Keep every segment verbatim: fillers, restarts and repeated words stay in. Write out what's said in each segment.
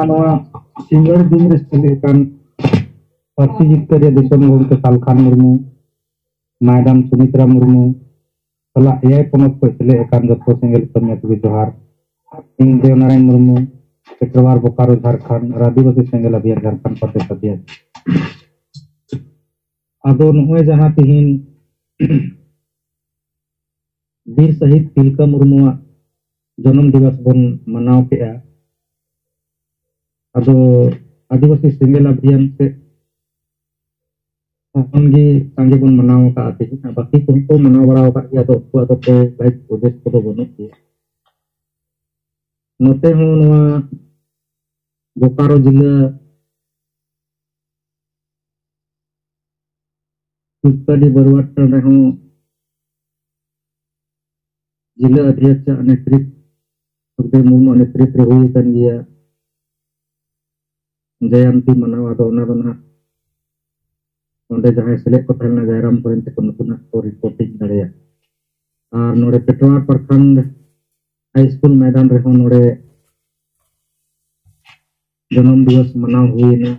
ᱱᱚᱣᱟ ᱥᱤᱸᱜᱟᱹᱲ ᱫᱤᱱ ᱨᱮ ᱥᱮᱞᱮᱫ ᱟᱠᱟᱱ ᱯᱟᱹᱨᱥᱤ ᱡᱤᱛᱠᱟᱹᱨᱤᱭᱟᱹ ᱫᱤᱥᱚᱢ ᱜᱚᱢᱠᱮ ᱥᱟᱞᱠᱷᱟᱱ ᱢᱩᱨᱢᱩ, ᱢᱟᱭᱰᱟᱢ ᱥᱩᱢᱤᱛᱨᱟ ᱢᱩᱨᱢᱩ ᱥᱟᱞᱟᱜ ᱮᱭᱟᱭ ᱯᱚᱱᱚᱛ ᱠᱷᱚᱱ ᱥᱮᱞᱮᱫ ᱟᱠᱟᱱ ᱡᱚᱛᱚ ᱥᱮᱸᱜᱮᱞ ᱠᱟᱹᱢᱤᱭᱟᱹ ᱠᱚᱜᱮ ᱡᱚᱦᱟᱨ᱾ ᱤᱧ ᱫᱮᱣᱱᱟᱨᱟᱭᱚᱱ ᱢᱩᱨᱢᱩ, ᱯᱮᱴᱨᱣᱟᱨ ᱵᱳᱠᱟᱨᱳ ᱡᱷᱟᱲᱠᱷᱚᱸᱰ ᱟᱨ ᱟᱹᱫᱤᱵᱟᱹᱥᱤ ᱥᱮᱸᱜᱮᱞ ᱚᱵᱷᱤᱭᱟᱱ ᱡᱷᱟᱲᱠᱷᱚᱸᱰ ᱯᱨᱚᱫᱮᱥ ᱚᱫᱷᱭᱚᱠᱥ᱾ ᱟᱫᱚ ᱱᱚᱜᱼᱚᱭ ᱡᱟᱦᱟᱸ ᱛᱤᱦᱤᱧ ᱵᱤᱨ ᱥᱟᱹᱦᱤᱫ ᱛᱤᱞᱠᱟᱹ ᱢᱩᱨᱢᱩᱣᱟᱜ ᱡᱚᱱᱚᱢ ᱫᱤᱵᱚᱥ ᱵᱚᱱ ᱢᱟᱱᱟᱣ ᱠᱮᱜᱼᱟ, ᱟᱫᱚ ᱟᱹᱫᱤᱵᱟᱹᱥᱤ ᱥᱮᱸᱜᱮᱞ ᱚᱵᱷᱤᱭᱟᱱ ᱥᱮᱫ ᱠᱷᱚᱱ ᱜᱮ ᱥᱟᱸᱜᱮ ᱵᱚᱱ ᱢᱟᱱᱟᱣ ᱟᱠᱟᱫᱼᱟ ᱛᱮᱦᱮᱧ᱾ ᱟᱨ ᱵᱟᱹᱠᱤ ᱠᱚᱦᱚᱸ ᱠᱚ ᱢᱟᱱᱟᱣ ᱵᱟᱲᱟ ᱟᱠᱟᱫ ᱜᱮᱭᱟ, ᱟᱫᱚ ᱩᱱᱠᱩᱣᱟᱜ ᱫᱚ ᱠᱚ ᱞᱟᱭᱤᱵᱷ ᱯᱨᱚᱡᱮᱠᱴ ᱠᱚᱫᱚ ᱵᱟᱹᱱᱩᱜ ᱜᱮᱭᱟ᱾ ᱱᱚᱛᱮ ᱦᱚᱸ ᱱᱚᱣᱟ ᱵᱳᱠᱟᱨᱳ ᱡᱤᱞᱟᱹ ᱠᱩᱠᱛᱟᱰᱤ ᱵᱟᱹᱨᱩᱣᱟᱴ ᱨᱮᱦᱚᱸ ᱡᱤᱞᱟᱹ ᱚᱫᱷᱭᱚᱠᱥ ᱟᱜ ᱱᱮᱛᱨᱤᱛ, ᱥᱩᱠᱫᱮᱵ ᱢᱩᱨᱢᱩ ᱟᱜ ᱱᱮᱛᱨᱤᱛ ᱨᱮ ᱦᱩᱭ ᱟᱠᱟᱱ ᱜᱮᱭᱟ ᱡᱚᱭᱚᱱᱛᱤ ᱢᱟᱱᱟᱣ᱾ ᱟᱫᱚ ᱚᱱᱟ ᱫᱚ ᱱᱟᱦᱟᱜ ᱚᱸᱰᱮ ᱡᱟᱦᱟᱸᱭ ᱥᱮᱞᱮᱫ ᱠᱚ ᱛᱟᱦᱮᱸ ᱞᱮᱱᱟ ᱡᱟᱭᱨᱟᱢ ᱥᱚᱨᱮᱱ ᱛᱟᱠᱚ, ᱱᱩᱠᱩ ᱱᱟᱦᱟᱜ ᱠᱚ ᱨᱤᱯᱳᱨᱴᱤᱝ ᱫᱟᱲᱮᱭᱟᱜᱼᱟ᱾ ᱟᱨ ᱱᱚᱰᱮ ᱯᱮᱴᱣᱟᱨ ᱯᱨᱚᱠᱷᱚᱸᱰ ᱦᱟᱭ ᱥᱠᱩᱞ ᱢᱚᱭᱫᱟᱱ ᱨᱮᱦᱚᱸ ᱱᱚᱰᱮ ᱡᱚᱱᱚᱢ ᱫᱤᱵᱚᱥ ᱢᱟᱱᱟᱣ ᱦᱩᱭᱮᱱᱟ᱾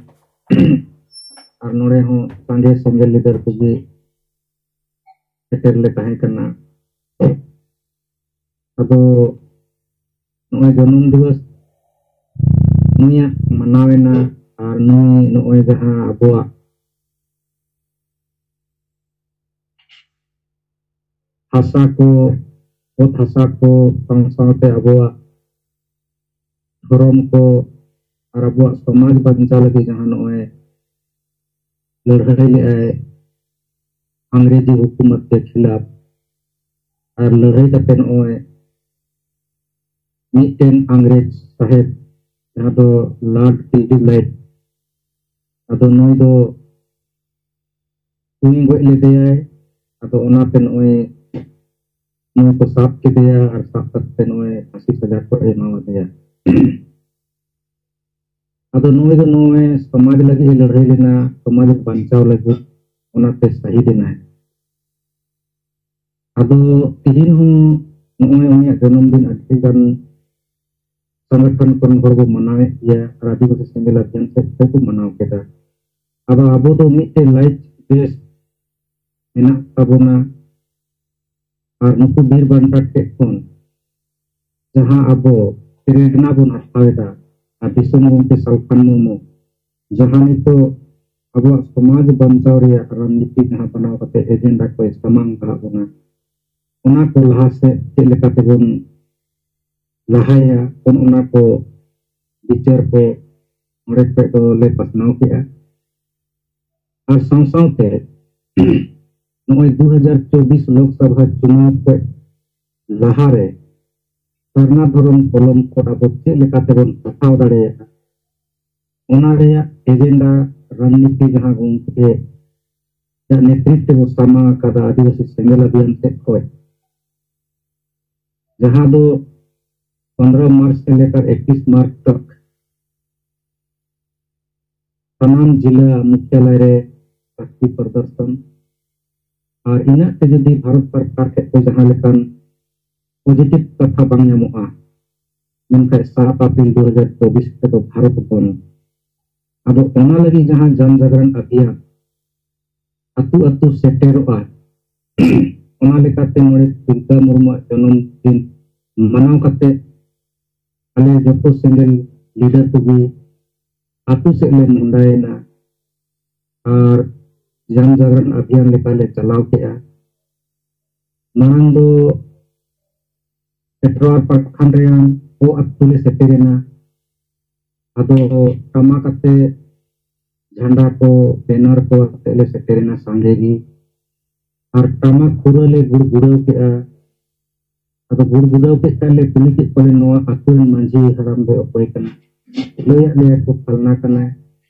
ᱟᱨ ᱱᱚᱰᱮ ᱦᱚᱸ ᱥᱟᱸᱜᱮ ᱥᱮᱸᱜᱮᱞ ᱞᱤᱰᱟᱨ ᱠᱚᱜᱮ ᱥᱮᱴᱮᱨ ᱞᱮ ᱛᱟᱦᱮᱸ ᱠᱟᱱᱟ᱾ ᱟᱫᱚ ᱱᱚᱜᱼᱚᱭ ᱡᱚᱱᱚᱢ ᱫᱤᱵᱚᱥ ᱱᱩᱭᱟᱜ ᱢᱟᱱᱟᱣᱮᱱᱟ, ᱟᱨ ᱱᱩᱭ ᱱᱚᱜᱼᱚᱭ ᱡᱟᱦᱟᱸ ᱟᱵᱚᱣᱟᱜ ᱦᱟᱥᱟ ᱠᱚ, ᱚᱛ ᱦᱟᱥᱟ ᱠᱚ, ᱥᱟᱶ ᱥᱟᱶᱛᱮ ᱟᱵᱚᱣᱟᱜ ᱫᱷᱚᱨᱚᱢ ᱠᱚ ᱟᱨ ᱟᱵᱚᱣᱟᱜ ᱥᱚᱢᱟᱡᱽ ᱵᱟᱧᱪᱟᱣ ᱞᱟᱹᱜᱤᱫ ᱡᱟᱦᱟᱸ ᱱᱚᱜᱼᱚᱭ ᱞᱟᱹᱲᱦᱟᱹᱭ ᱞᱮᱜᱼᱟᱭ ᱤᱝᱨᱮᱡᱤ ᱦᱩᱠᱩᱢᱚᱛ ᱠᱮ ᱠᱷᱤᱞᱟᱯ, ᱟᱨ ᱞᱟᱹᱲᱦᱟᱹᱭ ᱠᱟᱛᱮ ᱱᱚᱜᱼᱚᱭ ᱢᱤᱫᱴᱮᱱ ᱤᱝᱨᱮᱡᱽ ᱥᱟᱦᱮᱵᱽ, ᱡᱟᱦᱟᱸ ᱫᱚ ᱞᱟᱨᱰ ᱠᱤᱞᱰᱤᱣᱞᱟᱭᱤᱴ, ᱟᱫᱚ ᱱᱩᱭ ᱫᱚ ᱛᱩᱧ ᱜᱚᱡ ᱞᱮᱫᱮᱭᱟᱭ᱾ ᱟᱫᱚ ᱚᱱᱟᱛᱮ ᱱᱚᱜᱼᱚᱭ ᱱᱩᱭ ᱠᱚ ᱥᱟᱵ ᱠᱮᱫᱮᱭᱟ ᱟᱨ ᱥᱟᱵ ᱠᱟᱛᱮ ᱱᱚᱜᱼᱚᱭ ᱯᱷᱟᱹᱥᱤ ᱥᱟᱡᱟ ᱠᱚ ᱮᱢᱟ ᱟᱫᱮᱭᱟ᱾ ᱟᱫᱚ ᱱᱩᱭ ᱫᱚ ᱱᱚᱜᱼᱚᱭ ᱥᱚᱢᱟᱡᱽ ᱞᱟᱹᱜᱤᱫ ᱮ ᱞᱟᱹᱲᱦᱟᱹᱭ ᱞᱮᱱᱟ, ᱥᱚᱢᱟᱡᱽ ᱵᱟᱧᱪᱟᱣ ᱞᱟᱹᱜᱤᱫ, ᱚᱱᱟᱛᱮ ᱥᱟᱹᱦᱤᱫ ᱮᱱᱟᱭ᱾ ᱟᱫᱚ ᱛᱮᱦᱮᱧ ᱦᱚᱸ ᱱᱚᱜᱼᱚᱭ ᱩᱱᱤᱭᱟᱜ ᱡᱚᱱᱚᱢ ᱫᱤᱱ ᱟᱹᱰᱤ ᱜᱟᱱ ᱥᱚᱝᱜᱚᱴᱷᱚᱱ ᱠᱚᱨᱮᱱ ᱦᱚᱲ ᱵᱚ ᱢᱟᱱᱟᱣᱮᱫ ᱜᱮᱭᱟ ᱟᱨ ᱟᱹᱫᱤᱵᱟᱹᱥᱤ ᱥᱮᱸᱜᱮᱞ ᱚᱵᱷᱤᱭᱟᱱ ᱥᱮᱫ ᱠᱷᱚᱱ ᱠᱚ ᱢᱟᱱᱟᱣ ᱠᱮᱫᱟ᱾ ᱟᱫᱚ ᱟᱵᱚ ᱫᱚ ᱢᱤᱫᱴᱮᱱ ᱞᱟᱭᱤᱯᱷ ᱵᱮᱥ ᱢᱮᱱᱟᱜ ᱛᱟᱵᱚᱱᱟ ᱟᱨ ᱱᱩᱠᱩ ᱵᱤᱨ ᱵᱟᱱᱴᱟ ᱴᱷᱮᱱ ᱠᱷᱚᱱ ᱡᱟᱦᱟᱸ ᱟᱵᱚ ᱯᱨᱮᱨᱱᱟ ᱵᱚᱱ ᱦᱟᱛᱟᱣ ᱮᱫᱟ ᱟᱨ ᱫᱤᱥᱚᱢ ᱜᱚᱢᱠᱮ ᱥᱟᱞᱠᱷᱟᱱ ᱢᱩᱨᱢᱩ ᱡᱟᱦᱟᱸ ᱱᱤᱛᱚᱜ ᱟᱵᱚᱣᱟᱜ ᱥᱚᱢᱟᱡᱽ ᱵᱟᱧᱪᱟᱣ ᱨᱮᱭᱟᱜ ᱨᱟᱱᱱᱤᱛᱤ ᱡᱟᱦᱟᱸ ᱵᱮᱱᱟᱣ ᱠᱟᱛᱮ ᱮᱡᱮᱱᱰᱟ ᱠᱚᱭ ᱥᱟᱢᱟᱝ ᱠᱟᱜ ᱵᱚᱱᱟ, ᱚᱱᱟ ᱠᱚ ᱞᱟᱦᱟ ᱥᱮᱫ ᱪᱮᱫ ᱞᱮᱠᱟ ᱛᱮᱵᱚᱱ ᱞᱟᱦᱟᱭᱟ, ᱚᱱ ᱚᱱᱟ ᱠᱚ ᱵᱤᱪᱟᱹᱨ ᱠᱚ ᱚᱸᱰᱮ ᱠᱷᱚᱡ ᱫᱚᱞᱮ ᱯᱟᱥᱱᱟᱣ ᱠᱮᱜᱼᱟ᱾ ᱟᱨ ᱥᱟᱶ ᱥᱟᱶᱛᱮ ᱱᱚᱜᱼᱚᱭ ᱫᱩ ᱦᱟᱡᱟᱨ ᱪᱚᱵᱵᱤᱥ ᱞᱳᱠᱥᱚᱵᱷᱟ ᱪᱩᱱᱟᱣ ᱠᱷᱚᱡ ᱞᱟᱦᱟᱨᱮ ᱥᱟᱨᱱᱟ ᱫᱷᱚᱨᱚᱢ ᱠᱚᱞᱚᱢ ᱠᱳᱰ ᱟᱵᱚ ᱪᱮᱫ ᱞᱮᱠᱟ ᱛᱮᱵᱚᱱ ᱯᱟᱥᱱᱟᱣ ᱫᱟᱲᱮᱭᱟᱜᱼᱟ, ᱚᱱᱟ ᱨᱮᱭᱟᱜ ᱮᱡᱮᱱᱰᱟ ᱨᱚᱱᱱᱤᱛᱤ ᱡᱟᱦᱟᱸ ᱜᱚᱢᱠᱮ ᱟᱜ ᱱᱮᱛᱨᱤᱛᱵ ᱛᱮᱵᱚ ᱥᱟᱢᱟᱝ ᱟᱠᱟᱫᱟ ᱟᱹᱫᱤᱵᱟᱹᱥᱤ ᱥᱮᱸᱜᱮᱞ ᱚᱵᱷᱤᱭᱟᱱ ᱥᱮᱫ ᱠᱷᱚᱱ, ᱡᱟᱦᱟᱸ ᱫᱚ ᱯᱚᱱᱨᱚ ᱢᱟᱨᱪ ᱥᱮ ᱞᱮᱠᱟᱨ ᱮᱠᱛᱨᱤᱥ ᱢᱟᱨᱪ ᱛᱚᱠ ᱥᱟᱱᱟᱢ ᱡᱤᱞᱟ ᱢᱩᱠᱷᱭᱟᱞᱚᱭ ᱨᱮ ᱥᱟᱠᱛᱤ ᱯᱨᱚᱫᱚᱨᱥᱚᱱ ᱟᱨ ᱤᱱᱟᱹᱜ ᱛᱮ ᱡᱩᱫᱤ ᱵᱷᱟᱨᱚᱛ ᱥᱚᱨᱠᱟᱨ ᱴᱷᱮᱱ ᱠᱷᱚᱱ ᱡᱟᱦᱟᱸ ᱞᱮᱠᱟᱱ ᱯᱚᱡᱤᱴᱤᱵᱷ ᱠᱟᱛᱷᱟ ᱵᱟᱝ ᱧᱟᱢᱚᱜᱼᱟ, ᱢᱮᱱᱠᱷᱟᱱ ᱥᱟᱛ ᱟᱯᱨᱤᱞ ᱫᱩ ᱦᱟᱡᱟᱨ ᱪᱚᱵᱵᱤᱥ ᱛᱮᱫᱚ ᱵᱷᱟᱨᱚᱛ ᱵᱚᱱᱫ᱾ ᱟᱫᱚ ᱚᱱᱟ ᱞᱟᱹᱜᱤᱫ ᱡᱟᱦᱟᱸ ᱡᱚᱱ ᱡᱟᱜᱽᱨᱚᱱ ᱚᱵᱷᱤᱭᱟᱱ ᱟᱹᱛᱩ ᱟᱹᱛᱩ ᱥᱮᱴᱮᱨᱚᱜᱼᱟ, ᱚᱱᱟ ᱞᱮᱠᱟᱛᱮ ᱱᱚᱰᱮ ᱛᱤᱞᱠᱟᱹ ᱢᱩᱨᱢᱩᱣᱟᱜ ᱡᱚᱱᱚᱢ ᱫᱤᱱ ᱢᱟᱱᱟᱣ ᱠᱟᱛᱮ ᱟᱞᱮ ᱡᱚᱛᱚ ᱥᱮᱸᱜᱮᱞ ᱞᱤᱰᱟᱨ ᱠᱚᱜᱮ ᱟᱹᱛᱩ ᱥᱮᱫ ᱞᱮ ᱢᱚᱦᱰᱟᱭᱮᱱᱟ ᱟᱨ ᱡᱚᱱ ᱡᱟᱜᱽᱨᱚᱱ ᱚᱵᱷᱤᱭᱟᱱ ᱞᱮᱠᱟᱞᱮ ᱪᱟᱞᱟᱣ ᱠᱮᱜᱼᱟ᱾ ᱢᱟᱲᱟᱝ ᱫᱚ ᱯᱮᱴᱨᱳᱞ ᱯᱟᱨᱠ ᱠᱷᱟᱱ ᱨᱮᱭᱟᱝ ᱠᱚ ᱟᱹᱛᱩ ᱞᱮ ᱥᱮᱴᱮᱨᱮᱱᱟ᱾ ᱟᱫᱚ ᱴᱟᱢᱟᱠ ᱟᱛᱮ ᱡᱷᱟᱱᱰᱟ ᱠᱚ ᱵᱮᱱᱟᱨ ᱠᱚ ᱟᱛᱮ ᱞᱮ ᱥᱮᱴᱮᱨᱮᱱᱟ ᱥᱟᱸᱜᱮ ᱜᱮ᱾ ᱟᱨ ᱴᱟᱢᱟᱠ ᱠᱷᱩᱨᱟᱹ ᱞᱮ ᱜᱩᱲ ᱜᱩᱲᱟᱹᱣ ᱠᱮᱜᱼᱟ᱾ ᱟᱫᱚ ᱜᱩᱲ ᱜᱩᱲᱟᱹᱣ ᱠᱮᱫ ᱠᱷᱟᱱ ᱞᱮ ᱠᱩᱞᱤ ᱠᱮᱫ ᱠᱚᱣᱟᱞᱮ, ᱱᱚᱣᱟ ᱟᱹᱛᱩ ᱨᱮᱱ ᱢᱟᱹᱡᱷᱤ ᱦᱟᱲᱟᱢ ᱫᱚ ᱚᱠᱚᱭ ᱠᱟᱱᱟ? ᱞᱟᱹᱭᱟᱫ ᱞᱮᱭᱟ ᱠᱚ, ᱯᱷᱟᱞᱱᱟ ᱠᱟᱱᱟᱭ,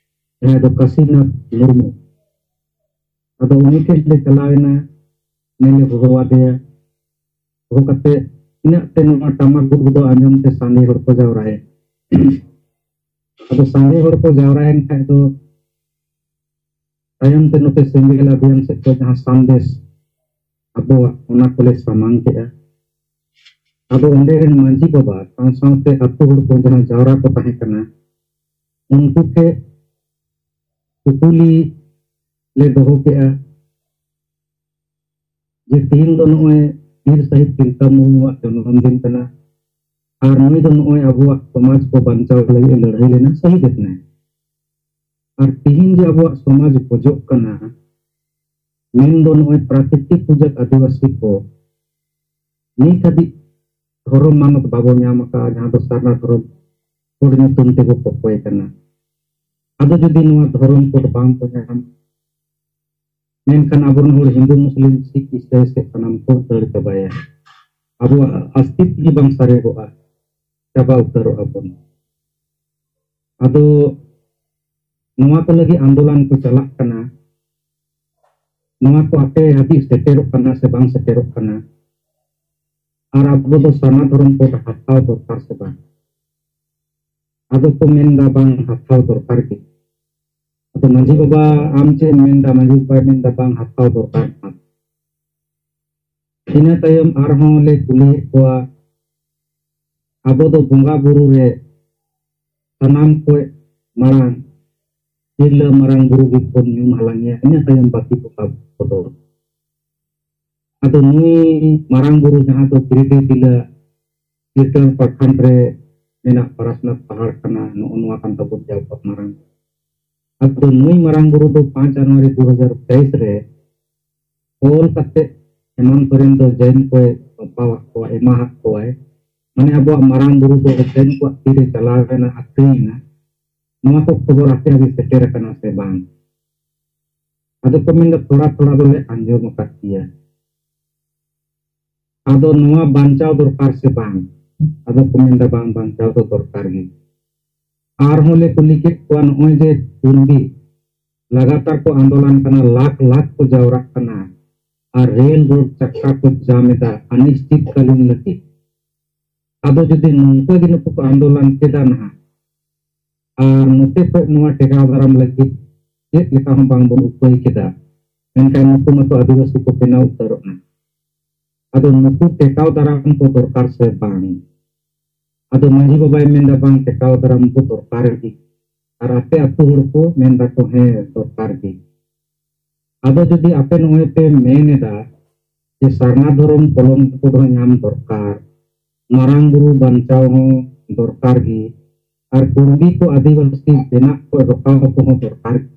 ᱡᱟᱦᱟᱸᱭ ᱫᱚ ᱠᱟᱥᱤᱱᱟᱛᱷ ᱢᱩᱨᱢᱩ᱾ ᱟᱫᱚ ᱩᱱᱤ ᱴᱷᱮᱱ ᱞᱮ ᱪᱟᱞᱟᱣ ᱮᱱᱟ, ᱩᱱᱤ ᱞᱮ ᱦᱚᱦᱚ ᱟᱫᱮᱭᱟ᱾ ᱦᱚᱦᱚ ᱠᱟᱛᱮ ᱤᱱᱟᱹᱜ ᱛᱮ ᱱᱚᱣᱟ ᱴᱟᱢᱟᱠ ᱜᱩᱰ ᱜᱩᱰᱟᱹ ᱟᱸᱡᱚᱢ ᱛᱮ ᱥᱟᱸᱜᱮ ᱦᱚᱲ ᱠᱚ ᱡᱟᱣᱨᱟᱭᱮᱱ᱾ ᱟᱫᱚ ᱥᱟᱸᱜᱮ ᱦᱚᱲ ᱠᱚ ᱡᱟᱣᱨᱟᱭᱮᱱ ᱠᱷᱟᱡ ᱫᱚ ᱛᱟᱭᱚᱢ ᱛᱮ ᱱᱚᱛᱮ ᱥᱮᱸᱜᱮᱞ ᱚᱵᱷᱤᱭᱟᱱ ᱥᱮᱫ ᱠᱷᱚᱱ ᱡᱟᱦᱟᱸ ᱥᱟᱸᱫᱮᱥ ᱟᱵᱚᱣᱟᱜ, ᱚᱱᱟ ᱠᱚᱞᱮ ᱥᱟᱢᱟᱝ ᱠᱮᱜᱼᱟ᱾ ᱟᱫᱚ ᱚᱸᱰᱮ ᱨᱮᱱ ᱢᱟᱹᱡᱷᱤ ᱵᱟᱵᱟ ᱥᱟᱶ ᱥᱟᱶᱛᱮ ᱟᱹᱛᱩ ᱦᱚᱲ ᱠᱚ ᱡᱟᱦᱟᱸ ᱡᱟᱣᱨᱟ ᱠᱚ ᱛᱟᱦᱮᱸ ᱠᱟᱱᱟ, ᱩᱱᱠᱩ ᱴᱷᱮᱱ ᱠᱩᱠᱞᱤ ᱞᱮ ᱫᱚᱦᱚ ᱠᱮᱫᱼᱟ ᱡᱮ ᱛᱤᱦᱤᱧ ᱫᱚ ᱱᱚᱜᱼᱚᱭ ᱵᱤᱨ ᱥᱟᱹᱦᱤᱫ ᱛᱤᱞᱠᱟᱹ ᱢᱩᱨᱢᱩᱣᱟᱜ ᱡᱚᱱᱚᱢ ᱫᱤᱱ ᱠᱟᱱᱟ, ᱟᱨ ᱱᱩᱭ ᱫᱚ ᱱᱚᱜᱼᱚᱭ ᱟᱵᱚᱣᱟᱜ ᱥᱚᱢᱟᱡᱽ ᱠᱚ ᱵᱟᱧᱪᱟᱣ ᱞᱟᱹᱜᱤᱫ ᱮ ᱞᱟᱹᱲᱦᱟᱹᱭ ᱞᱮᱱᱟ, ᱥᱟᱹᱦᱤᱫ ᱮᱱᱟᱭ᱾ ᱟᱨ ᱛᱤᱦᱤᱧ ᱡᱮ ᱟᱵᱚᱣᱟᱜ ᱥᱚᱢᱟᱡᱽ ᱜᱚᱡᱚᱜ ᱠᱟᱱᱟ, ᱢᱮᱱᱫᱚ ᱱᱚᱜᱼᱚᱭ ᱯᱨᱟᱠᱨᱤᱛᱤᱠ ᱯᱩᱡᱟᱹ ᱟᱹᱫᱤᱵᱟᱹᱥᱤ ᱠᱚ ᱱᱤᱛ ᱦᱟᱹᱵᱤᱡ ᱫᱷᱚᱨᱚᱢ ᱢᱟᱱᱚᱛ ᱵᱟᱵᱚ ᱧᱟᱢ ᱟᱠᱟᱫᱼᱟ, ᱡᱟᱦᱟᱸ ᱫᱚ ᱥᱟᱨᱱᱟ ᱫᱷᱚᱨᱚᱢ ᱠᱳᱰ ᱧᱩᱛᱩᱢ ᱛᱮᱵᱚ ᱠᱚᱠᱚᱭ ᱠᱟᱱᱟ᱾ ᱟᱫᱚ ᱡᱩᱫᱤ ᱱᱚᱣᱟ ᱫᱷᱚᱨᱚᱢ ᱠᱳᱰ ᱵᱟᱝ ᱠᱚ ᱧᱟᱢ, ᱢᱮᱱᱠᱷᱟᱱ ᱟᱵᱚᱨᱮᱱ ᱦᱚᱲ ᱦᱤᱱᱫᱩ, ᱢᱩᱥᱞᱤᱢ, ᱥᱤᱠᱷ, ᱤᱥᱟᱹᱭ ᱥᱮ ᱥᱟᱱᱟᱢ ᱠᱚ ᱫᱟᱹᱲ ᱪᱟᱵᱟᱭᱟ᱾ ᱟᱵᱚᱣᱟᱜ ᱚᱥᱛᱤᱛ ᱜᱮ ᱵᱟᱝ ᱥᱟᱨᱮᱜᱚᱜᱼᱟ, ᱪᱟᱵᱟ ᱩᱛᱟᱹᱨᱚᱜᱼᱟ ᱵᱚᱱ᱾ ᱟᱫᱚ ᱱᱚᱣᱟ ᱠᱚ ᱞᱟᱹᱜᱤᱫ ᱟᱱᱫᱳᱞᱚᱱ ᱠᱚ ᱪᱟᱞᱟᱜ ᱠᱟᱱᱟ᱾ ᱱᱚᱣᱟ ᱠᱚ ᱟᱯᱮ ᱦᱟᱹᱵᱤᱡ ᱥᱮᱴᱮᱨᱚᱜ ᱠᱟᱱᱟ ᱥᱮ ᱵᱟᱝ ᱥᱮᱴᱮᱨᱚᱜ ᱠᱟᱱᱟ? ᱟᱨ ᱟᱵᱚ ᱫᱚ ᱥᱟᱨᱱᱟ ᱫᱷᱚᱨᱚᱢ ᱠᱳᱰ ᱦᱟᱛᱟᱣ ᱫᱚᱨᱠᱟᱨ ᱥᱮ ᱵᱟᱝ? ᱟᱫᱚ ᱠᱚ ᱢᱮᱱᱫᱟ, ᱵᱟᱝ, ᱦᱟᱛᱟᱣ ᱫᱚᱨᱠᱟᱨ ᱜᱮ᱾ ᱟᱫᱚ ᱢᱟᱹᱡᱷᱤ ᱵᱟᱵᱟ, ᱟᱢ ᱪᱮᱫ ᱮᱢ ᱢᱮᱱᱫᱟ? ᱢᱟᱹᱡᱷᱤ ᱵᱟᱵᱟᱭ ᱢᱮᱱᱫᱟ, ᱵᱟᱝ, ᱦᱟᱛᱟᱣ ᱫᱚᱨᱠᱟᱨ ᱠᱟᱱᱟ᱾ ᱤᱱᱟᱹ ᱛᱟᱭᱚᱢ ᱟᱨᱦᱚᱸ ᱞᱮ ᱠᱩᱞᱤᱭᱮᱫ ᱠᱚᱣᱟ, ᱟᱵᱚ ᱫᱚ ᱵᱚᱸᱜᱟ ᱵᱩᱨᱩ ᱨᱮ ᱥᱟᱱᱟᱢ ᱠᱷᱚᱱ ᱢᱟᱲᱟᱝ ᱛᱤᱨᱞᱟᱹ ᱢᱟᱨᱟᱝ ᱵᱩᱨᱩ ᱜᱮᱵᱚᱱ ᱧᱩᱢ ᱦᱟᱞᱟᱝ ᱮᱭᱟ, ᱤᱱᱟᱹ ᱛᱟᱭᱚᱢ ᱵᱟᱹᱠᱤ ᱵᱚᱸᱜᱟ ᱵᱩᱨᱩ ᱠᱚᱫᱚ᱾ ᱟᱫᱚ ᱱᱩᱭ ᱢᱟᱨᱟᱝ ᱵᱩᱨᱩ, ᱡᱟᱦᱟᱸ ᱫᱚ ᱜᱤᱨᱤᱰᱤ ᱡᱮᱞᱟ ᱪᱤᱛᱨᱟᱞ ᱯᱨᱚᱠᱷᱚᱸᱰ ᱨᱮ ᱢᱮᱱᱟᱜ ᱯᱟᱨᱟᱥᱱᱟᱛᱷ ᱯᱟᱦᱟᱲ ᱠᱟᱱᱟ, ᱱᱚᱜᱼᱚ ᱱᱚᱣᱟ ᱠᱟᱱ ᱛᱟᱵᱚᱱ ᱡᱟᱣ ᱢᱟᱨᱟᱝ᱾ ᱟᱫᱚ ᱱᱩᱭ ᱢᱟᱨᱟᱝ ᱵᱩᱨᱩ ᱫᱚ ᱯᱟᱸᱪ ᱡᱟᱱᱩᱣᱟᱨᱤ ᱫᱩ ᱦᱟᱡᱟᱨ ᱛᱮᱭᱤᱥ ᱨᱮ ᱚᱞ ᱠᱟᱛᱮ ᱦᱮᱢᱟᱱᱛ ᱥᱚᱨᱮᱱ ᱫᱚ ᱡᱮᱱ ᱠᱚᱭ ᱵᱟᱯᱟᱣᱟᱜ ᱠᱚᱣᱟ, ᱮᱢᱟᱦᱟᱜ ᱠᱚᱣᱟᱭ᱾ ᱢᱟᱱᱮ ᱟᱵᱚᱣᱟᱜ ᱢᱟᱨᱟᱝ ᱵᱩᱨᱩ ᱫᱚ ᱡᱮᱱ ᱠᱚᱣᱟᱜ ᱛᱤᱨᱮ ᱪᱟᱞᱟᱣ ᱮᱱᱟ, ᱟᱹᱠᱷᱨᱤᱧ ᱮᱱᱟ᱾ ᱱᱚᱣᱟ ᱠᱚ ᱠᱷᱚᱵᱚᱨ ᱟᱯᱮ ᱦᱟᱹᱵᱤᱡ ᱥᱮᱴᱮᱨ ᱟᱠᱟᱱᱟ ᱥᱮ ᱵᱟᱝ? ᱟᱫᱚ ᱠᱚ ᱢᱮᱱᱫᱟ, ᱛᱷᱚᱲᱟ ᱛᱷᱚᱲᱟ ᱫᱚᱞᱮ ᱟᱸᱡᱚᱢ ᱟᱠᱟᱫ ᱜᱮᱭᱟ᱾ ᱟᱫᱚ ᱱᱚᱣᱟ ᱵᱟᱧᱪᱟᱣ ᱫᱚᱨᱠᱟᱨ ᱥᱮ ᱵᱟᱝ? ᱟᱫᱚ ᱠᱚ ᱢᱮᱱᱫᱟ, ᱵᱟᱝ, ᱵᱟᱧᱪᱟᱣ ᱫᱚ ᱫᱚᱨᱠᱟᱨ ᱜᱮ᱾ ᱟᱨᱦᱚᱸ ᱞᱮ ᱠᱩᱞᱤ ᱠᱮᱫ ᱠᱚᱣᱟ, ᱱᱚᱜᱼᱚᱭ ᱡᱮ ᱠᱩᱲᱢᱤ ᱞᱟᱜᱟᱛᱟᱨ ᱠᱚ ᱟᱱᱫᱳᱞᱚᱱ ᱠᱟᱱᱟ, ᱞᱟᱠᱷ ᱞᱟᱠᱷ ᱠᱚ ᱡᱟᱣᱨᱟᱜ ᱠᱟᱱᱟ ᱟᱨ ᱨᱮᱞ ᱨᱳᱰ ᱪᱟᱠᱟ ᱠᱚ ᱡᱟᱢ ᱮᱫᱟ ᱚᱱᱤᱥᱪᱤᱛ ᱠᱟᱞᱤᱱ ᱞᱟᱹᱜᱤᱫ᱾ ᱟᱫᱚ ᱡᱩᱫᱤ ᱱᱚᱝᱠᱟ ᱜᱮ ᱱᱩᱠᱩ ᱠᱚ ᱟᱱᱫᱳᱞᱚᱱ ᱠᱮᱫᱟ ᱱᱟᱦᱟᱜ, ᱟᱨ ᱱᱚᱛᱮ ᱠᱷᱚᱱ ᱱᱚᱣᱟ ᱴᱮᱠᱟᱣ ᱫᱟᱨᱟᱢ ᱞᱟᱹᱜᱤᱫ ᱪᱮᱫ ᱞᱮᱠᱟ ᱦᱚᱸ ᱵᱟᱝ ᱵᱚᱱ ᱩᱯᱟᱹᱭ ᱠᱮᱫᱟ, ᱢᱮᱱᱠᱷᱟᱱ ᱱᱩᱠᱩ ᱢᱟᱛᱚ ᱟᱹᱫᱤᱵᱟᱹᱥᱤ ᱠᱚ ᱵᱮᱱᱟᱣ ᱩᱛᱟᱹᱨᱚᱜᱼᱟ᱾ ᱟᱫᱚ ᱱᱩᱠᱩ ᱴᱮᱠᱟᱣ ᱫᱟᱨᱟᱢ ᱠᱚ ᱫᱚᱨᱠᱟᱨ ᱥᱮ ᱵᱟᱝ? ᱟᱫᱚ ᱢᱟᱹᱡᱷᱤ ᱵᱟᱵᱟᱭ ᱢᱮᱱᱫᱟ, ᱵᱟᱝ, ᱴᱮᱠᱟᱣ ᱫᱟᱨᱟᱢ ᱠᱚ ᱫᱚᱨᱠᱟᱨ ᱜᱮ᱾ ᱟᱨ ᱟᱯᱮ ᱟᱹᱛᱩ ᱦᱚᱲ ᱠᱚ ᱢᱮᱱ ᱫᱟᱠᱚ, ᱦᱮᱸ, ᱫᱚᱨᱠᱟᱨ ᱜᱮ᱾ ᱟᱫᱚ ᱡᱩᱫᱤ ᱟᱯᱮ ᱱᱚᱜᱼᱚᱭ ᱯᱮ ᱢᱮᱱ ᱮᱫᱟ ᱡᱮ ᱥᱟᱨᱱᱟ ᱫᱷᱚᱨᱚᱢ ᱠᱚᱞᱚᱢ ᱠᱚᱫᱚ ᱧᱟᱢ ᱫᱚᱨᱠᱟᱨ, ᱢᱟᱨᱟᱝ ᱵᱩᱨᱩ ᱵᱟᱧᱪᱟᱣ ᱦᱚᱸ ᱫᱚᱨᱠᱟᱨ ᱜᱮ, ᱟᱨ ᱠᱩᱲᱢᱤ ᱠᱚ ᱟᱹᱫᱤᱵᱟᱹᱥᱤ ᱵᱮᱱᱟᱜ ᱠᱚ ᱨᱚᱠᱟᱣ ᱠᱚᱦᱚᱸ ᱫᱚᱨᱠᱟᱨ ᱜᱮ᱾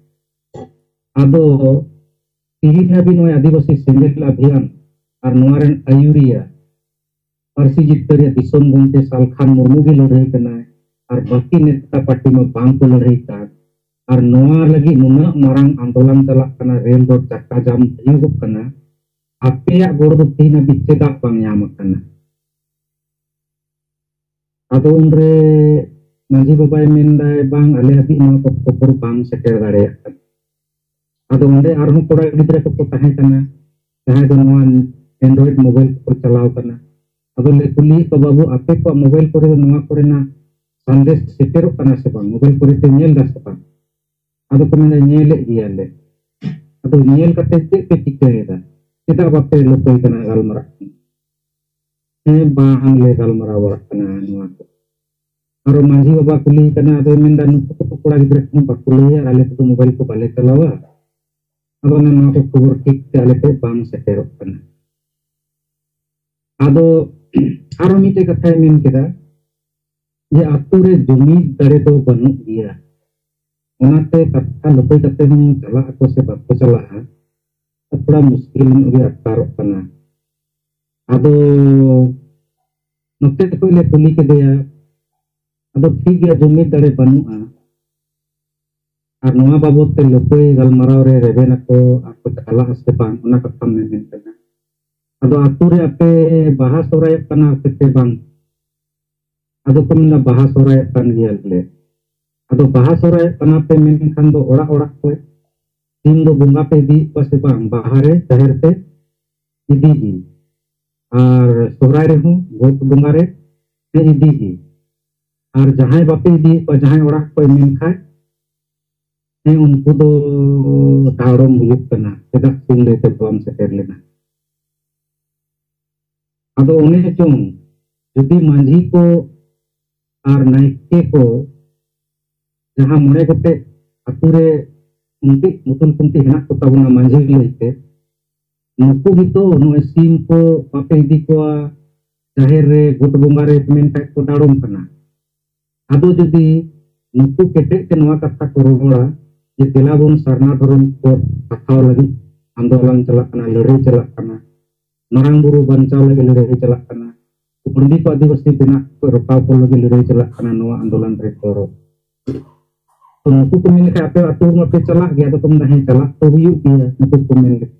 ᱟᱫᱚ ᱛᱤᱦᱤᱧ ᱦᱟᱹᱵᱤᱡ ᱱᱚᱜᱼᱚᱭ ᱟᱹᱫᱤᱵᱟᱹᱥᱤ ᱥᱮᱸᱜᱮᱞ ᱚᱵᱷᱤᱭᱟᱱ ᱟᱨ ᱱᱚᱣᱟ ᱨᱮᱱ ᱟᱹᱭᱩᱨᱤᱭᱟᱹ ᱯᱟᱹᱨᱥᱤ ᱡᱤᱛᱠᱟᱹᱨᱤᱭᱟᱹ ᱫᱤᱥᱚᱢ ᱜᱚᱢᱠᱮ ᱥᱟᱞᱠᱷᱟᱱ ᱢᱩᱨᱢᱩ ᱜᱮ ᱞᱟᱹᱲᱦᱟᱹᱭ ᱠᱟᱱᱟᱭ, ᱟᱨ ᱵᱟᱹᱠᱤ ᱱᱮᱛᱟ ᱯᱟᱨᱴᱤ ᱢᱟ ᱵᱟᱝ ᱠᱚ ᱞᱟᱹᱲᱦᱟᱹᱭ ᱠᱟᱱ᱾ ᱟᱨ ᱱᱚᱣᱟ ᱞᱟᱹᱜᱤᱫ ᱱᱩᱱᱟᱹᱜ ᱢᱟᱨᱟᱝ ᱟᱱᱫᱳᱞᱚᱱ ᱪᱟᱞᱟᱜ ᱠᱟᱱᱟ, ᱨᱮᱞ ᱨᱳᱰ ᱪᱟᱠᱟ ᱡᱟᱢ ᱦᱩᱭᱩᱜᱚᱜ ᱠᱟᱱᱟ, ᱟᱯᱮᱭᱟᱜ ᱜᱚᱲᱚ ᱫᱚ ᱛᱤᱦᱤᱧ ᱦᱟᱹᱵᱤᱡ ᱪᱮᱫᱟᱜ ᱵᱟᱝ ᱧᱟᱢ ᱟᱠᱟᱱᱟ? ᱟᱫᱚ ᱩᱱᱨᱮ ᱢᱟᱹᱡᱷᱤ ᱵᱟᱵᱟᱭ ᱢᱮᱱᱫᱟᱭ, ᱵᱟᱝ, ᱟᱞᱮ ᱦᱟᱹᱵᱤᱡ ᱱᱚᱣᱟ ᱠᱚ ᱠᱷᱚᱵᱚᱨ ᱵᱟᱝ ᱥᱮᱴᱮᱨ ᱫᱟᱲᱮᱭᱟᱜ ᱠᱟᱱᱟ᱾ ᱟᱫᱚ ᱚᱸᱰᱮ ᱟᱨᱦᱚᱸ ᱠᱚᱲᱟ ᱜᱤᱫᱽᱨᱟᱹ ᱠᱚᱠᱚ ᱛᱟᱦᱮᱸ ᱠᱟᱱᱟ, ᱡᱟᱦᱟᱸᱭ ᱫᱚ ᱱᱚᱣᱟ Android mobile ᱠᱚ ᱪᱟᱞᱟᱣ ᱠᱟᱱᱟ᱾ ᱟᱫᱚ ᱞᱮ ᱠᱩᱞᱤᱭᱮᱫ ᱠᱚᱣᱟ, ᱵᱟᱹᱵᱩ, ᱟᱯᱮ ᱠᱚᱣᱟᱜ mobile ᱠᱚᱨᱮ ᱫᱚ ᱱᱚᱣᱟ ᱠᱚᱨᱮᱱᱟᱜ ᱥᱟᱸᱫᱮᱥ ᱥᱮᱴᱮᱨᱚᱜ ᱠᱟᱱᱟ ᱥᱮ ᱵᱟᱝ? Mobile ᱠᱚᱨᱮ ᱯᱮ ᱧᱮᱞ ᱫᱟ ᱥᱮ ᱵᱟᱝ? ᱟᱫᱚ ᱠᱚ ᱢᱮᱱᱫᱟ, ᱧᱮᱞᱮᱫ ᱜᱮᱭᱟᱞᱮ᱾ ᱟᱫᱚ ᱧᱮᱞ ᱠᱟᱛᱮ ᱪᱮᱫ ᱯᱮ ᱪᱤᱠᱟᱹᱭᱮᱫᱟ? ᱪᱮᱫᱟᱜ ᱵᱟᱯᱮ ᱞᱟᱹᱯᱟᱹᱭ ᱠᱟᱱᱟ ᱜᱟᱞᱢᱟᱨᱟᱜ ᱠᱟᱱᱟ? ᱦᱮᱸ, ᱵᱟᱝ ᱞᱮ ᱜᱟᱞᱢᱟᱨᱟᱣ ᱵᱟᱲᱟᱜ ᱠᱟᱱᱟ ᱱᱚᱣᱟ ᱠᱚ᱾ ᱟᱨᱚ ᱢᱟᱹᱡᱷᱤ ᱵᱟᱵᱟ ᱠᱩᱞᱤ ᱠᱟᱱᱟ, ᱟᱫᱚᱭ ᱢᱮᱱᱫᱟ, ᱱᱩᱠᱩ ᱠᱚ ᱠᱚᱲᱟ ᱜᱤᱫᱽᱨᱟᱹ ᱠᱚᱦᱚᱸ ᱵᱟᱠᱚ ᱞᱟᱹᱭᱟ, ᱟᱞᱮ ᱠᱚᱫᱚ mobile ᱠᱚ ᱵᱟᱞᱮ ᱪᱟᱞᱟᱣᱟ᱾ ᱟᱫᱚ ᱚᱱᱟ, ᱱᱚᱣᱟ ᱠᱚ ᱠᱷᱚᱵᱚᱨ ᱴᱷᱤᱠ ᱛᱮ ᱟᱞᱮ ᱴᱷᱮᱱ ᱵᱟᱝ ᱥᱮᱴᱮᱨᱚᱜ ᱠᱟᱱᱟ᱾ ᱟᱫᱚ ᱟᱨᱚ ᱢᱤᱫᱴᱮᱡ ᱠᱟᱛᱷᱟᱭ ᱢᱮᱱ ᱠᱮᱫᱟ ᱡᱮ ᱟᱛᱳ ᱨᱮ ᱡᱩᱢᱤᱫ ᱫᱟᱲᱮ ᱫᱚ ᱵᱟᱹᱱᱩᱜ ᱜᱮᱭᱟ, ᱚᱱᱟᱛᱮ ᱠᱟᱛᱷᱟ ᱞᱟᱹᱯᱟᱹᱭ ᱠᱟᱛᱮ ᱦᱚᱸ ᱪᱟᱞᱟᱜ ᱟᱠᱚ ᱥᱮ ᱵᱟᱠᱚ ᱪᱟᱞᱟᱜᱼᱟ, ᱛᱷᱚᱲᱟ ᱢᱩᱥᱠᱤᱞ ᱧᱚᱜ ᱜᱮ ᱟᱴᱠᱟᱨᱚᱜ ᱠᱟᱱᱟ᱾ ᱟᱫᱚ ᱱᱚᱛᱮ ᱠᱷᱚᱱ ᱞᱮ ᱠᱩᱞᱤ ᱠᱮᱫᱮᱭᱟ, ᱟᱫᱚ ᱴᱷᱤᱠ ᱜᱮᱭᱟ, ᱡᱩᱢᱤᱫ ᱫᱟᱲᱮ ᱵᱟᱹᱱᱩᱜᱼᱟ, ᱟᱨ ᱱᱚᱣᱟ ᱵᱟᱵᱚᱫ ᱛᱮ ᱞᱟᱹᱯᱟᱹᱭ ᱜᱟᱞᱢᱟᱨᱟᱣ ᱨᱮ ᱨᱮᱵᱮᱱ ᱟᱠᱚ ᱟᱨ ᱠᱚ ᱪᱟᱞᱟᱜᱼᱟ ᱥᱮ ᱵᱟᱝ, ᱚᱱᱟ ᱠᱟᱛᱷᱟᱢ ᱢᱮᱢᱮᱱ ᱠᱟᱱᱟ᱾ ᱟᱫᱚ ᱟᱛᱳ ᱨᱮ ᱟᱯᱮ ᱵᱟᱦᱟ ᱥᱚᱦᱨᱟᱭᱚᱜ ᱠᱟᱱᱟ ᱥᱮ ᱯᱮ ᱵᱟᱝ? ᱟᱫᱚ ᱠᱚ ᱢᱮᱱᱟ, ᱵᱟᱦᱟ ᱥᱚᱦᱨᱟᱭᱚᱜ ᱠᱟᱱ ᱜᱮᱭᱟᱞᱮ᱾ ᱟᱫᱚ ᱵᱟᱦᱟ ᱥᱚᱦᱨᱟᱭᱚᱜ ᱠᱟᱱᱟ ᱯᱮ ᱢᱮᱱᱠᱷᱟᱱ ᱫᱚ ᱚᱲᱟᱜ ᱚᱲᱟᱜ ᱠᱷᱚᱱ ᱥᱤᱢ ᱫᱚ ᱵᱚᱸᱜᱟ ᱯᱮ ᱤᱫᱤᱭᱮᱫ ᱠᱚᱣᱟ ᱥᱮ ᱵᱟᱝ? ᱵᱟᱦᱟ ᱨᱮ ᱡᱟᱦᱮᱨ ᱯᱮ ᱤᱫᱤ ᱜᱮ, ᱟᱨ ᱥᱚᱦᱨᱟᱭ ᱨᱮᱦᱚᱸ ᱜᱚᱴ ᱵᱚᱸᱜᱟ ᱨᱮ ᱯᱮ ᱤᱫᱤ ᱜᱮ, ᱟᱨ ᱡᱟᱦᱟᱸᱭ ᱵᱟᱯᱮ ᱤᱫᱤᱭᱮᱫ ᱠᱚᱣᱟ, ᱡᱟᱦᱟᱸᱭ ᱚᱲᱟᱜ ᱠᱷᱚᱱ ᱢᱮᱱᱠᱷᱟᱱ, ᱦᱮᱸ, ᱩᱱᱠᱩ ᱫᱚ ᱰᱟᱲᱚᱢ ᱦᱩᱭᱩᱜ ᱠᱟᱱᱟ, ᱪᱮᱫᱟᱜ ᱥᱤᱢ ᱞᱟᱹᱭᱛᱮ ᱵᱟᱢ ᱥᱮᱴᱮᱨ ᱞᱮᱱᱟ? ᱟᱫᱚ ᱚᱱᱮ ᱪᱚᱝ, ᱡᱩᱫᱤ ᱢᱟᱹᱡᱷᱤ ᱠᱚ ᱟᱨ ᱱᱟᱭᱠᱮ ᱠᱚ, ᱡᱟᱦᱟᱸ ᱢᱚᱬᱮ ᱜᱚᱴᱮᱡ ᱟᱛᱳ ᱨᱮ ᱠᱷᱩᱱᱴᱤ, ᱢᱩᱛᱩᱞ ᱠᱷᱩᱱᱴᱤ ᱦᱮᱱᱟᱜ ᱠᱚ ᱛᱟᱵᱚᱱᱟ ᱢᱟᱹᱡᱷᱤ ᱞᱟᱹᱭᱛᱮ, ᱱᱩᱠᱩ ᱜᱮᱛᱚ ᱱᱚᱜᱼᱚᱭ ᱥᱤᱢ ᱠᱚ ᱵᱟᱯᱮ ᱤᱫᱤ ᱠᱚᱣᱟ ᱡᱟᱦᱮᱨ ᱨᱮ, ᱜᱚᱴ ᱵᱚᱸᱜᱟ ᱨᱮ ᱢᱮᱱ ᱠᱷᱟᱡ ᱠᱚ ᱰᱟᱲᱚᱢ ᱠᱟᱱᱟ᱾ ᱟᱫᱚ ᱡᱩᱫᱤ ᱱᱩᱠᱩ ᱠᱮᱴᱮᱡ ᱛᱮ ᱱᱚᱣᱟ ᱠᱟᱛᱷᱟ ᱠᱚ ᱨᱚᱲᱟ ᱡᱮ ᱫᱮᱞᱟ ᱵᱚᱱ ᱥᱟᱨᱱᱟ ᱫᱷᱚᱨᱚᱢ ᱠᱚ ᱦᱟᱛᱟᱣ ᱞᱟᱹᱜᱤᱫ ᱟᱱᱫᱳᱞᱚᱱ ᱪᱟᱞᱟᱜ ᱠᱟᱱᱟ, ᱞᱟᱹᱲᱦᱟᱹᱭ ᱪᱟᱞᱟᱜ ᱠᱟᱱᱟ, ᱢᱟᱨᱟᱝ ᱵᱩᱨᱩ ᱵᱟᱧᱪᱟᱣ ᱞᱟᱹᱜᱤᱫ ᱞᱟᱹᱲᱦᱟᱹᱭ ᱪᱟᱞᱟᱜ ᱠᱟᱱᱟ, ᱜᱩᱸᱰᱤ ᱠᱚ ᱟᱹᱫᱤᱵᱟᱹᱥᱤ ᱵᱮᱱᱟᱜ ᱠᱚ ᱨᱚᱠᱟᱣ ᱠᱚ ᱞᱟᱹᱜᱤᱫ ᱞᱟᱹᱲᱦᱟᱹᱭ ᱪᱟᱞᱟᱜ ᱠᱟᱱᱟ, ᱱᱚᱣᱟ ᱟᱱᱫᱳᱞᱚᱱ ᱨᱮ ᱜᱚᱲᱚ᱾ ᱛᱚ ᱱᱩᱠᱩ ᱠᱚ ᱢᱮᱱ ᱞᱮᱠᱷᱟᱱ ᱟᱯᱮ ᱟᱹᱛᱩ ᱨᱮᱢᱟ ᱯᱮ ᱪᱟᱞᱟᱜ ᱜᱮᱭᱟ, ᱟᱫᱚ ᱠᱚ ᱢᱮᱱᱟ ᱦᱮᱸ ᱪᱟᱞᱟᱜ ᱛᱚ ᱦᱩᱭᱩᱜ ᱜᱮᱭᱟ, ᱱᱩᱠᱩ ᱠᱚ ᱢᱮᱱ ᱞᱮᱠᱷᱟᱱ᱾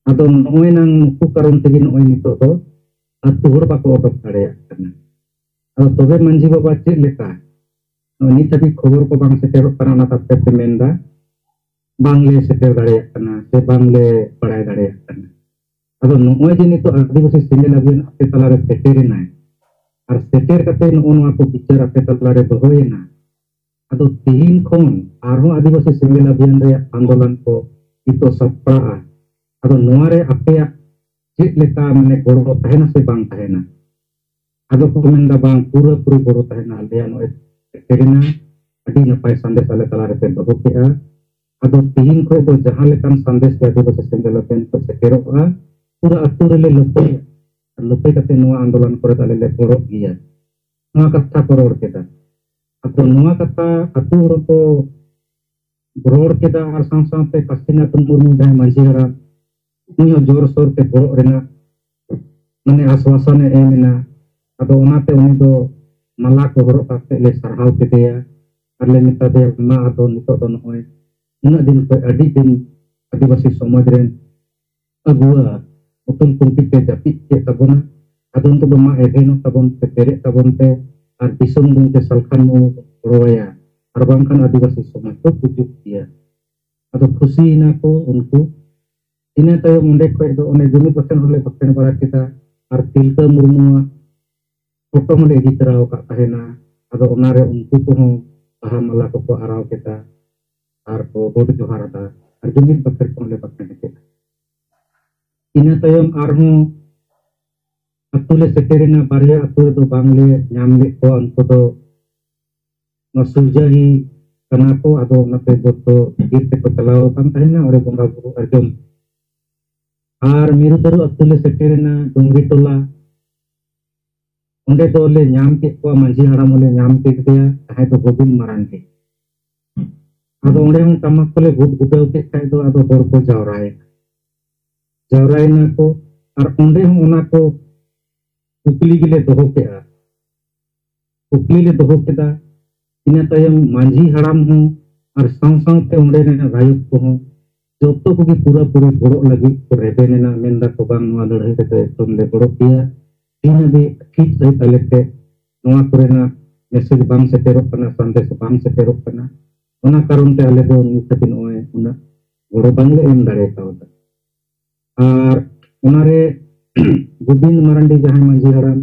ᱟᱫᱚ ᱱᱚᱜᱼᱚᱭ ᱱᱟᱝ ᱱᱩᱠᱩ ᱠᱟᱨᱚᱱ ᱛᱮᱜᱮ ᱱᱚᱜᱼᱚᱭ ᱱᱤᱛᱚᱜ ᱫᱚ ᱟᱹᱛᱩ ᱦᱚᱲ ᱵᱟᱠᱚ ᱚᱰᱚᱠ ᱫᱟᱲᱮᱭᱟᱜ ᱠᱟᱱᱟ᱾ ᱟᱫᱚ ᱛᱚᱵᱮ ᱢᱟᱹᱡᱷᱤ ᱵᱟᱵᱟ ᱪᱮᱫ ᱞᱮᱠᱟ ᱱᱚᱜᱼᱚᱭ ᱱᱤᱛ ᱦᱟᱹᱵᱤᱡ ᱠᱷᱚᱵᱚᱨ ᱠᱚ ᱵᱟᱝ ᱥᱮᱴᱮᱨᱚᱜ ᱠᱟᱱᱟ, ᱚᱱᱟ ᱠᱷᱟᱹᱛᱤᱨ ᱛᱮ ᱢᱮᱱᱫᱟ ᱵᱟᱝᱞᱮ ᱥᱮᱴᱮᱨ ᱫᱟᱲᱮᱭᱟᱜ ᱠᱟᱱᱟ ᱥᱮ ᱵᱟᱝᱞᱮ ᱵᱟᱲᱟᱭ ᱫᱟᱲᱮᱭᱟᱜ ᱠᱟᱱᱟ᱾ ᱟᱫᱚ ᱱᱚᱜᱼᱚᱭ ᱡᱮ ᱱᱤᱛᱚᱜ ᱟᱹᱫᱤᱵᱟᱹᱥᱤ ᱥᱮᱸᱜᱮᱞ ᱟᱵᱷᱤᱭᱟᱱ ᱟᱯᱮ ᱛᱟᱞᱟᱨᱮ ᱥᱮᱴᱮᱨᱮᱱᱟᱭ ᱟᱨ ᱥᱮᱴᱮᱨ ᱠᱟᱛᱮ ᱱᱚᱜᱼᱚ ᱱᱚᱣᱟ ᱠᱚ ᱵᱤᱪᱟᱹᱨ ᱟᱯᱮ ᱛᱟᱞᱟᱨᱮ ᱫᱚᱦᱚᱭᱮᱱᱟ, ᱟᱫᱚ ᱛᱤᱦᱤᱧ ᱠᱷᱚᱱ ᱟᱨᱦᱚᱸ ᱟᱹᱫᱤᱵᱟᱹᱥᱤ ᱥᱮᱸᱜᱮᱞ ᱟᱵᱷᱤᱭᱟᱱ ᱨᱮᱭᱟᱜ ᱟᱱᱫᱳᱞᱚᱱ ᱠᱚ ᱱᱤᱛᱚᱜ ᱥᱟᱯᱲᱟᱜᱼᱟ᱾ ᱟᱫᱚ ᱱᱚᱣᱟ ᱨᱮ ᱟᱯᱮᱭᱟᱜ ᱪᱮᱫ ᱞᱮᱠᱟ ᱢᱟᱱᱮ ᱜᱚᱲᱚ ᱛᱟᱦᱮᱱᱟ ᱥᱮ ᱵᱟᱝ ᱛᱟᱦᱮᱱᱟ? ᱟᱫᱚ ᱠᱚ ᱢᱮᱱᱫᱟ ᱵᱟᱝ, ᱯᱩᱨᱟᱹ ᱯᱩᱨᱤ ᱜᱚᱲᱚ ᱛᱟᱦᱮᱱᱟ, ᱟᱞᱮᱭᱟᱜ ᱱᱚᱜᱼᱚᱭ ᱥᱮᱴᱮᱨᱮᱱᱟ, ᱟᱹᱰᱤ ᱱᱟᱯᱟᱭ ᱥᱟᱸᱫᱮᱥ ᱟᱞᱮ ᱛᱟᱞᱟ ᱨᱮᱯᱮ ᱫᱚᱦᱚ ᱠᱮᱜᱼᱟ᱾ ᱟᱫᱚ ᱛᱤᱦᱤᱧ ᱠᱷᱚᱱ ᱫᱚ ᱡᱟᱦᱟᱸ ᱞᱮᱠᱟᱱ ᱥᱟᱸᱫᱮᱥ ᱜᱮ ᱟᱹᱫᱤᱵᱟᱹᱥᱤ ᱥᱮᱸᱜᱮᱞ ᱟᱵᱷᱤᱭᱟᱱ ᱠᱚ ᱥᱮᱴᱮᱨᱚᱜᱼᱟ, ᱯᱩᱨᱟᱹ ᱟᱹᱛᱩ ᱨᱮᱞᱮ ᱞᱟᱹᱯᱟᱹᱭᱟ, ᱟᱨ ᱞᱟᱹᱯᱟᱹᱭ ᱠᱟᱛᱮ ᱱᱚᱣᱟ ᱟᱱᱫᱳᱞᱚᱱ ᱠᱚᱨᱮ ᱫᱚ ᱟᱞᱮ ᱞᱮ ᱜᱚᱲᱚᱜ ᱜᱮᱭᱟ᱾ ᱱᱚᱣᱟ ᱠᱟᱛᱷᱟ ᱠᱚ ᱨᱚᱲ ᱠᱮᱫᱟ᱾ ᱟᱫᱚ ᱱᱚᱣᱟ ᱠᱟᱛᱷᱟ ᱟᱹᱛᱩ ᱦᱚᱲ ᱠᱚ ᱨᱚᱲ ᱠᱮᱫᱟ ᱟᱨ ᱥᱟᱶ ᱥᱟᱶᱛᱮ ᱠᱟᱥᱤᱱᱟᱛᱷ ᱢᱩᱨᱢᱩ ᱡᱟᱦᱟᱸᱭ ᱢᱟᱹᱡᱷᱤ ᱦᱟᱲᱟᱢ, ᱩᱱᱤ ᱦᱚᱸ ᱡᱳᱨ ᱥᱳᱨ ᱛᱮ ᱜᱚᱲᱚᱜ ᱨᱮᱱᱟᱜ ᱢᱟᱱᱮ ᱟᱥᱣᱟᱥᱚᱱ ᱮ ᱮᱢ ᱮᱱᱟ᱾ ᱟᱫᱚ ᱚᱱᱟᱛᱮ ᱩᱱᱤ ᱫᱚ ᱢᱟᱞᱟ ᱠᱚ ᱦᱚᱨᱚᱜ ᱠᱟᱛᱮ ᱞᱮ ᱥᱟᱨᱦᱟᱣ ᱠᱮᱫᱮᱭᱟ ᱟᱨ ᱞᱮ ᱢᱮᱛᱟ ᱫᱮᱭᱟ, ᱢᱟ ᱟᱫᱚ ᱱᱤᱛᱚᱜ ᱫᱚ ᱱᱚᱜᱼᱚᱭ ᱩᱱᱟᱹᱜ ᱫᱤᱱ ᱠᱷᱚᱱ ᱟᱹᱰᱤ ᱫᱤᱱ ᱟᱹᱫᱤᱵᱟᱹᱥᱤ ᱥᱚᱢᱟᱡᱽ ᱨᱮᱱ ᱟᱹᱜᱩᱣᱟᱹ ᱩᱛᱩᱞ ᱠᱷᱩᱱᱴᱤ ᱯᱮ ᱡᱟᱹᱯᱤᱫ ᱠᱮᱫ ᱛᱟᱵᱚᱱᱟ᱾ ᱟᱫᱚ ᱱᱤᱛᱚᱜ ᱫᱚ ᱢᱟ ᱮᱵᱷᱮᱱᱚᱜ ᱛᱟᱵᱚᱱ ᱯᱮ, ᱵᱮᱨᱮᱫ ᱛᱟᱵᱚᱱ ᱯᱮ ᱟᱨ ᱫᱤᱥᱚᱢ ᱜᱚᱢᱠᱮ ᱥᱟᱞᱠᱷᱟᱱ ᱢᱩᱨᱢᱩ ᱜᱚᱲᱚᱣᱟᱭᱟ, ᱟᱨ ᱵᱟᱝᱠᱷᱟᱱ ᱟᱹᱫᱤᱵᱟᱹᱥᱤ ᱥᱚᱢᱟᱡᱽ ᱠᱚ ᱜᱩᱡᱩᱜ ᱜᱮᱭᱟ᱾ ᱟᱫᱚ ᱠᱷᱩᱥᱤᱭᱮᱱᱟ ᱠᱚ ᱩᱱᱠᱩ᱾ ᱤᱱᱟᱹ ᱛᱟᱭᱚᱢ ᱚᱸᱰᱮ ᱠᱷᱚᱡ ᱫᱚ ᱚᱱᱮ ᱡᱩᱢᱤᱫ ᱵᱟᱠᱷᱮᱬ ᱦᱚᱸᱞᱮ ᱵᱟᱠᱷᱮᱬ ᱵᱟᱲᱟ ᱠᱮᱫᱟ ᱟᱨ ᱛᱤᱞᱠᱟᱹ ᱢᱩᱨᱢᱩᱣᱟᱜ ᱯᱷᱳᱴᱳ ᱦᱚᱸᱞᱮ ᱤᱫᱤ ᱛᱚᱨᱟ ᱟᱠᱟᱫ ᱛᱟᱦᱮᱱᱟ᱾ ᱟᱫᱚ ᱚᱱᱟᱨᱮ ᱩᱱᱠᱩ ᱠᱚᱦᱚᱸ ᱵᱟᱦᱟ ᱢᱟᱞᱟ ᱠᱚᱠᱚ ᱟᱨᱟᱣ ᱠᱮᱫᱟ ᱟᱨ ᱠᱚ ᱜᱚᱰ ᱡᱚᱦᱟᱨ ᱟᱫᱟ ᱟᱨ ᱡᱩᱢᱤᱫ ᱵᱟᱠᱷᱮᱬ ᱠᱚᱦᱚᱸ ᱞᱮ ᱵᱟᱠᱷᱮᱬ ᱠᱮᱫᱟ᱾ ᱤᱱᱟᱹ ᱛᱟᱭᱚᱢ ᱟᱨᱦᱚᱸ ᱟᱹᱛᱩ ᱞᱮ ᱥᱮᱴᱮᱨᱮᱱᱟ, ᱵᱟᱨᱭᱟ ᱟᱹᱛᱩ ᱨᱮᱫᱚ ᱵᱟᱝᱞᱮ ᱧᱟᱢ ᱞᱮᱫ ᱠᱚᱣᱟ᱾ ᱩᱱᱠᱩ ᱫᱚ ᱱᱚᱣᱟ ᱥᱩᱨᱡᱟᱹᱦᱤ ᱠᱟᱱᱟ ᱠᱚ, ᱟᱫᱚ ᱚᱱᱟᱛᱮ ᱡᱚᱛᱚ ᱵᱤᱨ ᱛᱮᱠᱚ ᱪᱟᱞᱟᱣ ᱟᱠᱟᱱ ᱛᱟᱦᱮᱱᱟ ᱚᱸᱰᱮ ᱵᱚᱸᱜᱟ ᱵᱩᱨᱩ ᱟᱨ ᱡᱚᱢ᱾ ᱟᱨ ᱢᱤᱨᱩ ᱛᱟᱹᱨᱩ ᱟᱹᱛᱩ ᱞᱮ ᱥᱮᱴᱮᱨᱮᱱᱟ, ᱰᱩᱝᱨᱤ ᱴᱚᱞᱟ᱾ ᱚᱸᱰᱮ ᱫᱚᱞᱮ ᱧᱟᱢ ᱠᱮᱫ ᱠᱚᱣᱟ, ᱢᱟᱹᱡᱷᱤ ᱦᱟᱲᱟᱢ ᱦᱚᱸᱞᱮ ᱧᱟᱢ ᱠᱮᱫᱮᱭᱟ, ᱡᱟᱦᱟᱸᱭ ᱫᱚ ᱜᱳᱵᱤᱱ ᱢᱟᱨᱟᱱᱰᱤ᱾ ᱟᱫᱚ ᱚᱸᱰᱮ ᱦᱚᱸ ᱴᱟᱢᱟᱠ ᱠᱚᱞᱮ ᱜᱚᱜ ᱜᱩᱰᱟᱹᱣ ᱠᱮᱫ ᱠᱷᱟᱡ ᱫᱚ ᱟᱫᱚ ᱦᱚᱲ ᱠᱚ ᱡᱟᱣᱨᱟᱭᱮᱱᱟ, ᱡᱟᱣᱨᱟᱭᱮᱱᱟ ᱠᱚ᱾ ᱟᱨ ᱚᱸᱰᱮ ᱦᱚᱸ ᱚᱱᱟ ᱠᱚ ᱠᱩᱠᱞᱤ ᱜᱮᱞᱮ ᱫᱚᱦᱚ ᱠᱮᱫᱼᱟ, ᱠᱩᱠᱞᱤ ᱞᱮ ᱫᱚᱦᱚ ᱠᱮᱫᱟ᱾ ᱤᱱᱟᱹ ᱛᱟᱭᱚᱢ ᱢᱟᱹᱡᱷᱤ ᱦᱟᱲᱟᱢ ᱦᱚᱸ ᱟᱨ ᱥᱟᱶ ᱥᱟᱶᱛᱮ ᱚᱸᱰᱮ ᱨᱮᱱ ᱜᱟᱭᱚᱠ ᱠᱚᱦᱚᱸ ᱡᱚᱛᱚ ᱠᱚᱜᱮ ᱯᱩᱨᱟᱹᱯᱩᱨᱤ ᱜᱚᱲᱚᱜ ᱞᱟᱹᱜᱤᱫ ᱠᱚ ᱨᱮᱵᱮᱱ ᱮᱱᱟ, ᱢᱮᱱ ᱫᱟᱠᱚ, "ᱵᱟᱝ, ᱱᱚᱣᱟ ᱞᱟᱹᱲᱦᱟᱹᱭ ᱨᱮᱫᱚ ᱮᱠᱫᱚᱢ ᱞᱮ ᱜᱚᱲᱚᱜ ᱜᱮᱭᱟ, ᱛᱤᱱ ᱦᱟᱹᱵᱤᱡ ᱴᱷᱤᱠ ᱥᱟᱹᱦᱤᱡ ᱟᱞᱮ ᱴᱷᱮᱱ ᱱᱚᱣᱟ ᱠᱚᱨᱮᱱᱟᱜ ᱢᱮᱥᱮᱡᱽ ᱵᱟᱝ ᱥᱮᱴᱮᱨᱚᱜ ᱠᱟᱱᱟ, ᱥᱟᱸᱫᱮᱥ ᱵᱟᱝ ᱥᱮᱴᱮᱨᱚᱜ ᱠᱟᱱᱟ, ᱚᱱᱟ ᱠᱟᱨᱚᱱ ᱛᱮ ᱟᱞᱮ ᱫᱚ ᱱᱤᱛ ᱦᱟᱹᱵᱤᱡ ᱱᱚᱜᱼᱚᱭ ᱩᱱᱟᱹᱜ ᱜᱚᱲᱚ ᱵᱟᱝᱞᱮ ᱮᱢ ᱫᱟᱲᱮ ᱠᱟᱣᱫᱟ᱾" ᱟᱨ ᱚᱱᱟᱨᱮ ᱜᱳᱵᱤᱱ ᱢᱟᱨᱟᱱᱰᱤ, ᱡᱟᱦᱟᱸᱭ ᱢᱟᱹᱡᱷᱤ ᱦᱟᱲᱟᱢ,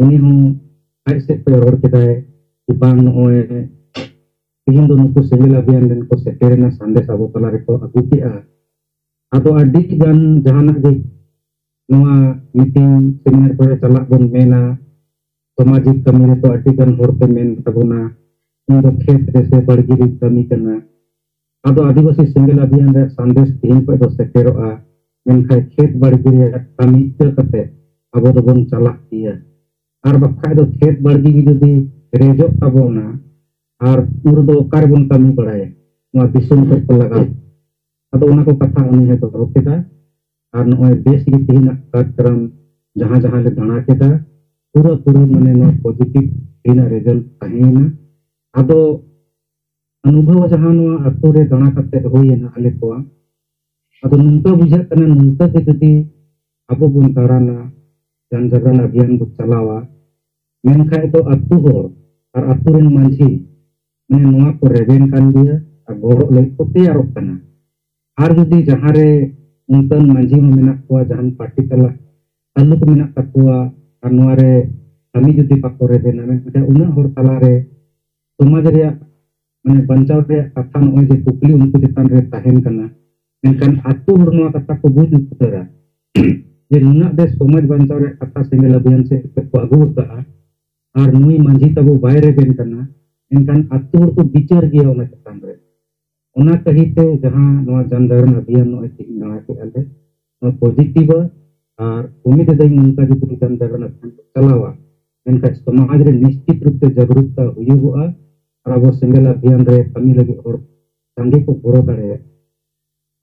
ᱩᱱᱤ ᱦᱚᱸ ᱟᱡ ᱥᱮᱫ ᱛᱮ ᱨᱚᱲ ᱠᱮᱫᱟᱭ ᱡᱮ, "ᱵᱟᱝ, ᱱᱚᱜᱼᱚᱭ ᱛᱮᱦᱮᱧ ᱫᱚ ᱱᱩᱠᱩ ᱥᱮᱸᱜᱮᱞ ᱟᱵᱷᱤᱭᱟᱱ ᱨᱮᱱ ᱠᱚ ᱥᱮᱴᱮᱨᱮᱱᱟ, ᱥᱟᱸᱫᱮᱥ ᱟᱵᱚ ᱛᱟᱞᱟ ᱨᱮᱠᱚ ᱟᱹᱜᱩ ᱠᱮᱜᱼᱟ, ᱟᱫᱚ ᱟᱹᱰᱤ ᱜᱟᱱ ᱡᱟᱦᱟᱱᱟᱜ ᱜᱮ ᱱᱚᱣᱟ ᱢᱤᱴᱤᱝ ᱥᱮᱢᱤᱱᱟᱨ ᱠᱚᱨᱮ ᱪᱟᱞᱟᱜ ᱵᱚᱱ ᱢᱮᱱᱟ, ᱥᱟᱢᱟᱡᱤᱠ ᱠᱟᱹᱢᱤ ᱨᱮᱫᱚ ᱟᱹᱰᱤ ᱜᱟᱱ ᱦᱚᱲ ᱯᱮ ᱢᱮᱱ ᱛᱟᱵᱚᱱᱟ, ᱤᱧ ᱫᱚ ᱠᱷᱮᱛ ᱨᱮ ᱥᱮ ᱵᱟᱲᱜᱮ ᱨᱮᱧ ᱠᱟᱹᱢᱤ ᱠᱟᱱᱟ᱾ ᱟᱫᱚ ᱟᱹᱫᱤᱵᱟᱹᱥᱤ ᱥᱮᱸᱜᱮᱞ ᱟᱵᱷᱤᱭᱟᱱ ᱨᱮᱭᱟᱜ ᱥᱟᱸᱫᱮᱥ ᱛᱮᱦᱮᱧ ᱠᱷᱚᱱ ᱫᱚ ᱥᱮᱴᱮᱨᱚᱜᱼᱟ, ᱢᱮᱱᱠᱷᱟᱱ ᱠᱷᱮᱛ ᱵᱟᱲᱜᱮ ᱨᱮᱭᱟᱜ ᱠᱟᱹᱢᱤ ᱤᱠᱟᱹ ᱠᱟᱛᱮ ᱟᱵᱚ ᱫᱚᱵᱚᱱ ᱪᱟᱞᱟᱜ ᱜᱮᱭᱟ᱾ ᱟᱨ ᱵᱟᱠᱷᱟᱡ ᱫᱚ ᱠᱷᱮᱛ ᱵᱟᱲᱜᱮ ᱜᱮ ᱡᱩᱫᱤ ᱨᱮᱡᱚᱜ ᱛᱟᱵᱚᱱᱟ, ᱟᱨ ᱩᱱ ᱨᱮᱫᱚ ᱚᱠᱟ ᱨᱮᱵᱚᱱ ᱠᱟᱹᱢᱤ ᱵᱟᱲᱟᱭᱟ? ᱱᱚᱣᱟ ᱫᱤᱥᱚᱢ ᱠᱷᱚᱱ ᱠᱚ ᱞᱟᱜᱟᱣ᱾ ᱟᱫᱚ ᱚᱱᱟ ᱠᱚ ᱠᱟᱛᱷᱟ ᱩᱱᱤ ᱦᱚᱸᱭ ᱫᱚᱦᱚ ᱠᱮᱫᱟ᱾ ᱟᱨ ᱱᱚᱜᱼᱚᱭ ᱵᱮᱥ ᱜᱮ ᱛᱮᱦᱮᱧᱟᱜ ᱠᱟᱨᱡᱚᱠᱨᱚᱢ ᱡᱟᱦᱟᱸ ᱡᱟᱦᱟᱸ ᱞᱮ ᱫᱟᱬᱟ ᱠᱮᱫᱟ, ᱯᱩᱨᱟᱹ ᱯᱩᱨᱤ ᱢᱟᱱᱮ ᱱᱚᱣᱟ ᱯᱚᱡᱤᱴᱤᱵᱷ ᱛᱮᱦᱮᱧᱟᱜ ᱨᱮᱡᱟᱞᱴ ᱛᱟᱦᱮᱸᱭᱮᱱᱟ᱾ ᱟᱫᱚ ᱚᱱᱩᱵᱷᱚᱵ ᱡᱟᱦᱟᱸ ᱱᱚᱣᱟ ᱟᱛᱳ ᱨᱮ ᱫᱟᱬᱟ ᱠᱟᱛᱮ ᱦᱩᱭᱮᱱᱟ ᱟᱞᱮ ᱠᱚᱣᱟᱜ, ᱟᱫᱚ ᱱᱚᱝᱠᱟ ᱵᱩᱡᱷᱟᱹᱜ ᱠᱟᱱᱟ, ᱱᱚᱝᱠᱟ ᱜᱮ ᱡᱩᱫᱤ ᱟᱵᱚ ᱵᱚᱱ ᱫᱟᱬᱟᱱᱟ, ᱡᱟᱱ ᱡᱟᱜᱽᱨᱚᱱ ᱟᱵᱷᱤᱭᱟᱱ ᱵᱚᱱ ᱪᱟᱞᱟᱣᱟ, ᱢᱮᱱᱠᱷᱟᱡ ᱫᱚ ᱟᱛᱳ ᱦᱚᱲ ᱟᱨ ᱟᱛᱳ ᱨᱮᱱ ᱢᱟᱹᱡᱷᱤ ᱢᱟᱱᱮ ᱱᱚᱣᱟ ᱠᱚ ᱨᱮᱵᱮᱱ ᱠᱟᱱ ᱜᱮᱭᱟ ᱟᱨ ᱜᱚᱲᱚ ᱞᱟᱹᱜᱤᱫ ᱠᱚ ᱛᱮᱭᱟᱨᱚᱜ ᱠᱟᱱᱟ᱾ ᱟᱨ ᱡᱩᱫᱤ ᱡᱟᱦᱟᱸ ᱨᱮ ᱚᱱᱠᱟᱱ ᱢᱟᱹᱡᱷᱤ ᱦᱚᱸ ᱢᱮᱱᱟᱜ ᱠᱚᱣᱟ, ᱡᱟᱦᱟᱱ ᱯᱟᱨᱴᱤ ᱛᱟᱞᱟ ᱛᱟᱞᱩᱠ ᱢᱮᱱᱟᱜ ᱛᱟᱠᱚᱣᱟ, ᱟᱨ ᱱᱚᱣᱟ ᱨᱮ ᱠᱟᱹᱢᱤ ᱡᱩᱫᱤ ᱵᱟᱠᱚ ᱨᱮᱵᱮᱱᱟ, ᱢᱮᱱᱠᱷᱟᱱ ᱩᱱᱟᱹᱜ ᱦᱚᱲ ᱛᱟᱞᱟᱨᱮ ᱥᱚᱢᱟᱡᱽ ᱨᱮᱭᱟᱜ ᱢᱟᱱᱮ ᱵᱟᱧᱪᱟᱣ ᱨᱮᱭᱟᱜ ᱠᱟᱛᱷᱟ, ᱱᱚᱜᱼᱚᱭ ᱡᱮ ᱠᱩᱠᱞᱤ ᱩᱱᱠᱩ ᱪᱮᱛᱟᱱ ᱨᱮ ᱛᱟᱦᱮᱱ ᱠᱟᱱᱟ, ᱢᱮᱱᱠᱷᱟᱱ ᱟᱛᱳ ᱦᱚᱲ ᱱᱚᱣᱟ ᱠᱟᱛᱷᱟ ᱠᱚ ᱵᱩᱡᱽ ᱩᱛᱟᱹᱨᱟ᱾ ᱡᱮ ᱱᱩᱱᱟᱹᱜ ᱵᱮᱥ ᱥᱚᱢᱟᱡᱽ ᱵᱟᱧᱪᱟᱣ ᱨᱮᱭᱟᱜ ᱠᱟᱛᱷᱟ ᱥᱮᱸᱜᱮᱞ ᱚᱵᱷᱤᱭᱟᱱ ᱥᱮᱫ ᱠᱚ ᱟᱹᱜᱩ ᱟᱠᱟᱫᱼᱟ, ᱟᱨ ᱱᱩᱭ ᱢᱟᱹᱡᱷᱤ ᱛᱟᱵᱚ ᱵᱟᱭ ᱨᱮᱵᱮᱱ ᱠᱟᱱᱟ, ᱮᱱᱠᱷᱟᱱ ᱟᱹᱛᱩ ᱦᱚᱲ ᱠᱚ ᱵᱤᱪᱟᱹᱨ ᱜᱮᱭᱟ ᱚᱱᱟ ᱪᱮᱛᱟᱱ ᱨᱮ᱾ ᱚᱱᱟ ᱠᱟᱹᱦᱤᱛᱮ ᱡᱟᱦᱟᱸ ᱱᱚᱣᱟ ᱡᱟᱱ ᱡᱟᱜᱽᱨᱚᱱ ᱚᱵᱷᱤᱭᱟᱱ ᱱᱚᱜᱼᱚᱭ ᱛᱮᱦᱮᱧ ᱫᱟᱬᱟ ᱠᱮᱫᱼᱟ ᱞᱮ, ᱱᱚᱣᱟ ᱯᱚᱡᱤᱴᱤᱵᱷ ᱟᱨ ᱩᱢᱤᱫ ᱮᱫᱟᱹᱧ ᱱᱚᱝᱠᱟ ᱡᱩᱫᱤ ᱡᱟᱱ ᱡᱟᱜᱽᱨᱚᱱ ᱚᱵᱷᱤᱭᱟᱱ ᱠᱚ ᱪᱟᱞᱟᱣᱟ, ᱮᱱᱠᱷᱟᱱ ᱥᱚᱢᱟᱡᱽ ᱨᱮ ᱱᱤᱥᱪᱤᱛ ᱨᱩᱯ ᱛᱮ ᱡᱟᱜᱽᱨᱩᱠᱛᱟ ᱦᱩᱭᱩᱜᱚᱜᱼᱟ ᱟᱨ ᱟᱵᱚ ᱥᱮᱸᱜᱮᱞ ᱚᱵᱷᱤᱭᱟᱱ ᱨᱮ ᱠᱟᱹᱢᱤ ᱞᱟᱹᱜᱤᱫ ᱦᱚᱲ ᱥᱟᱸᱜᱮ ᱠᱚ ᱜᱚᱲᱚ ᱫᱟᱲᱮᱭᱟᱜᱼᱟ᱾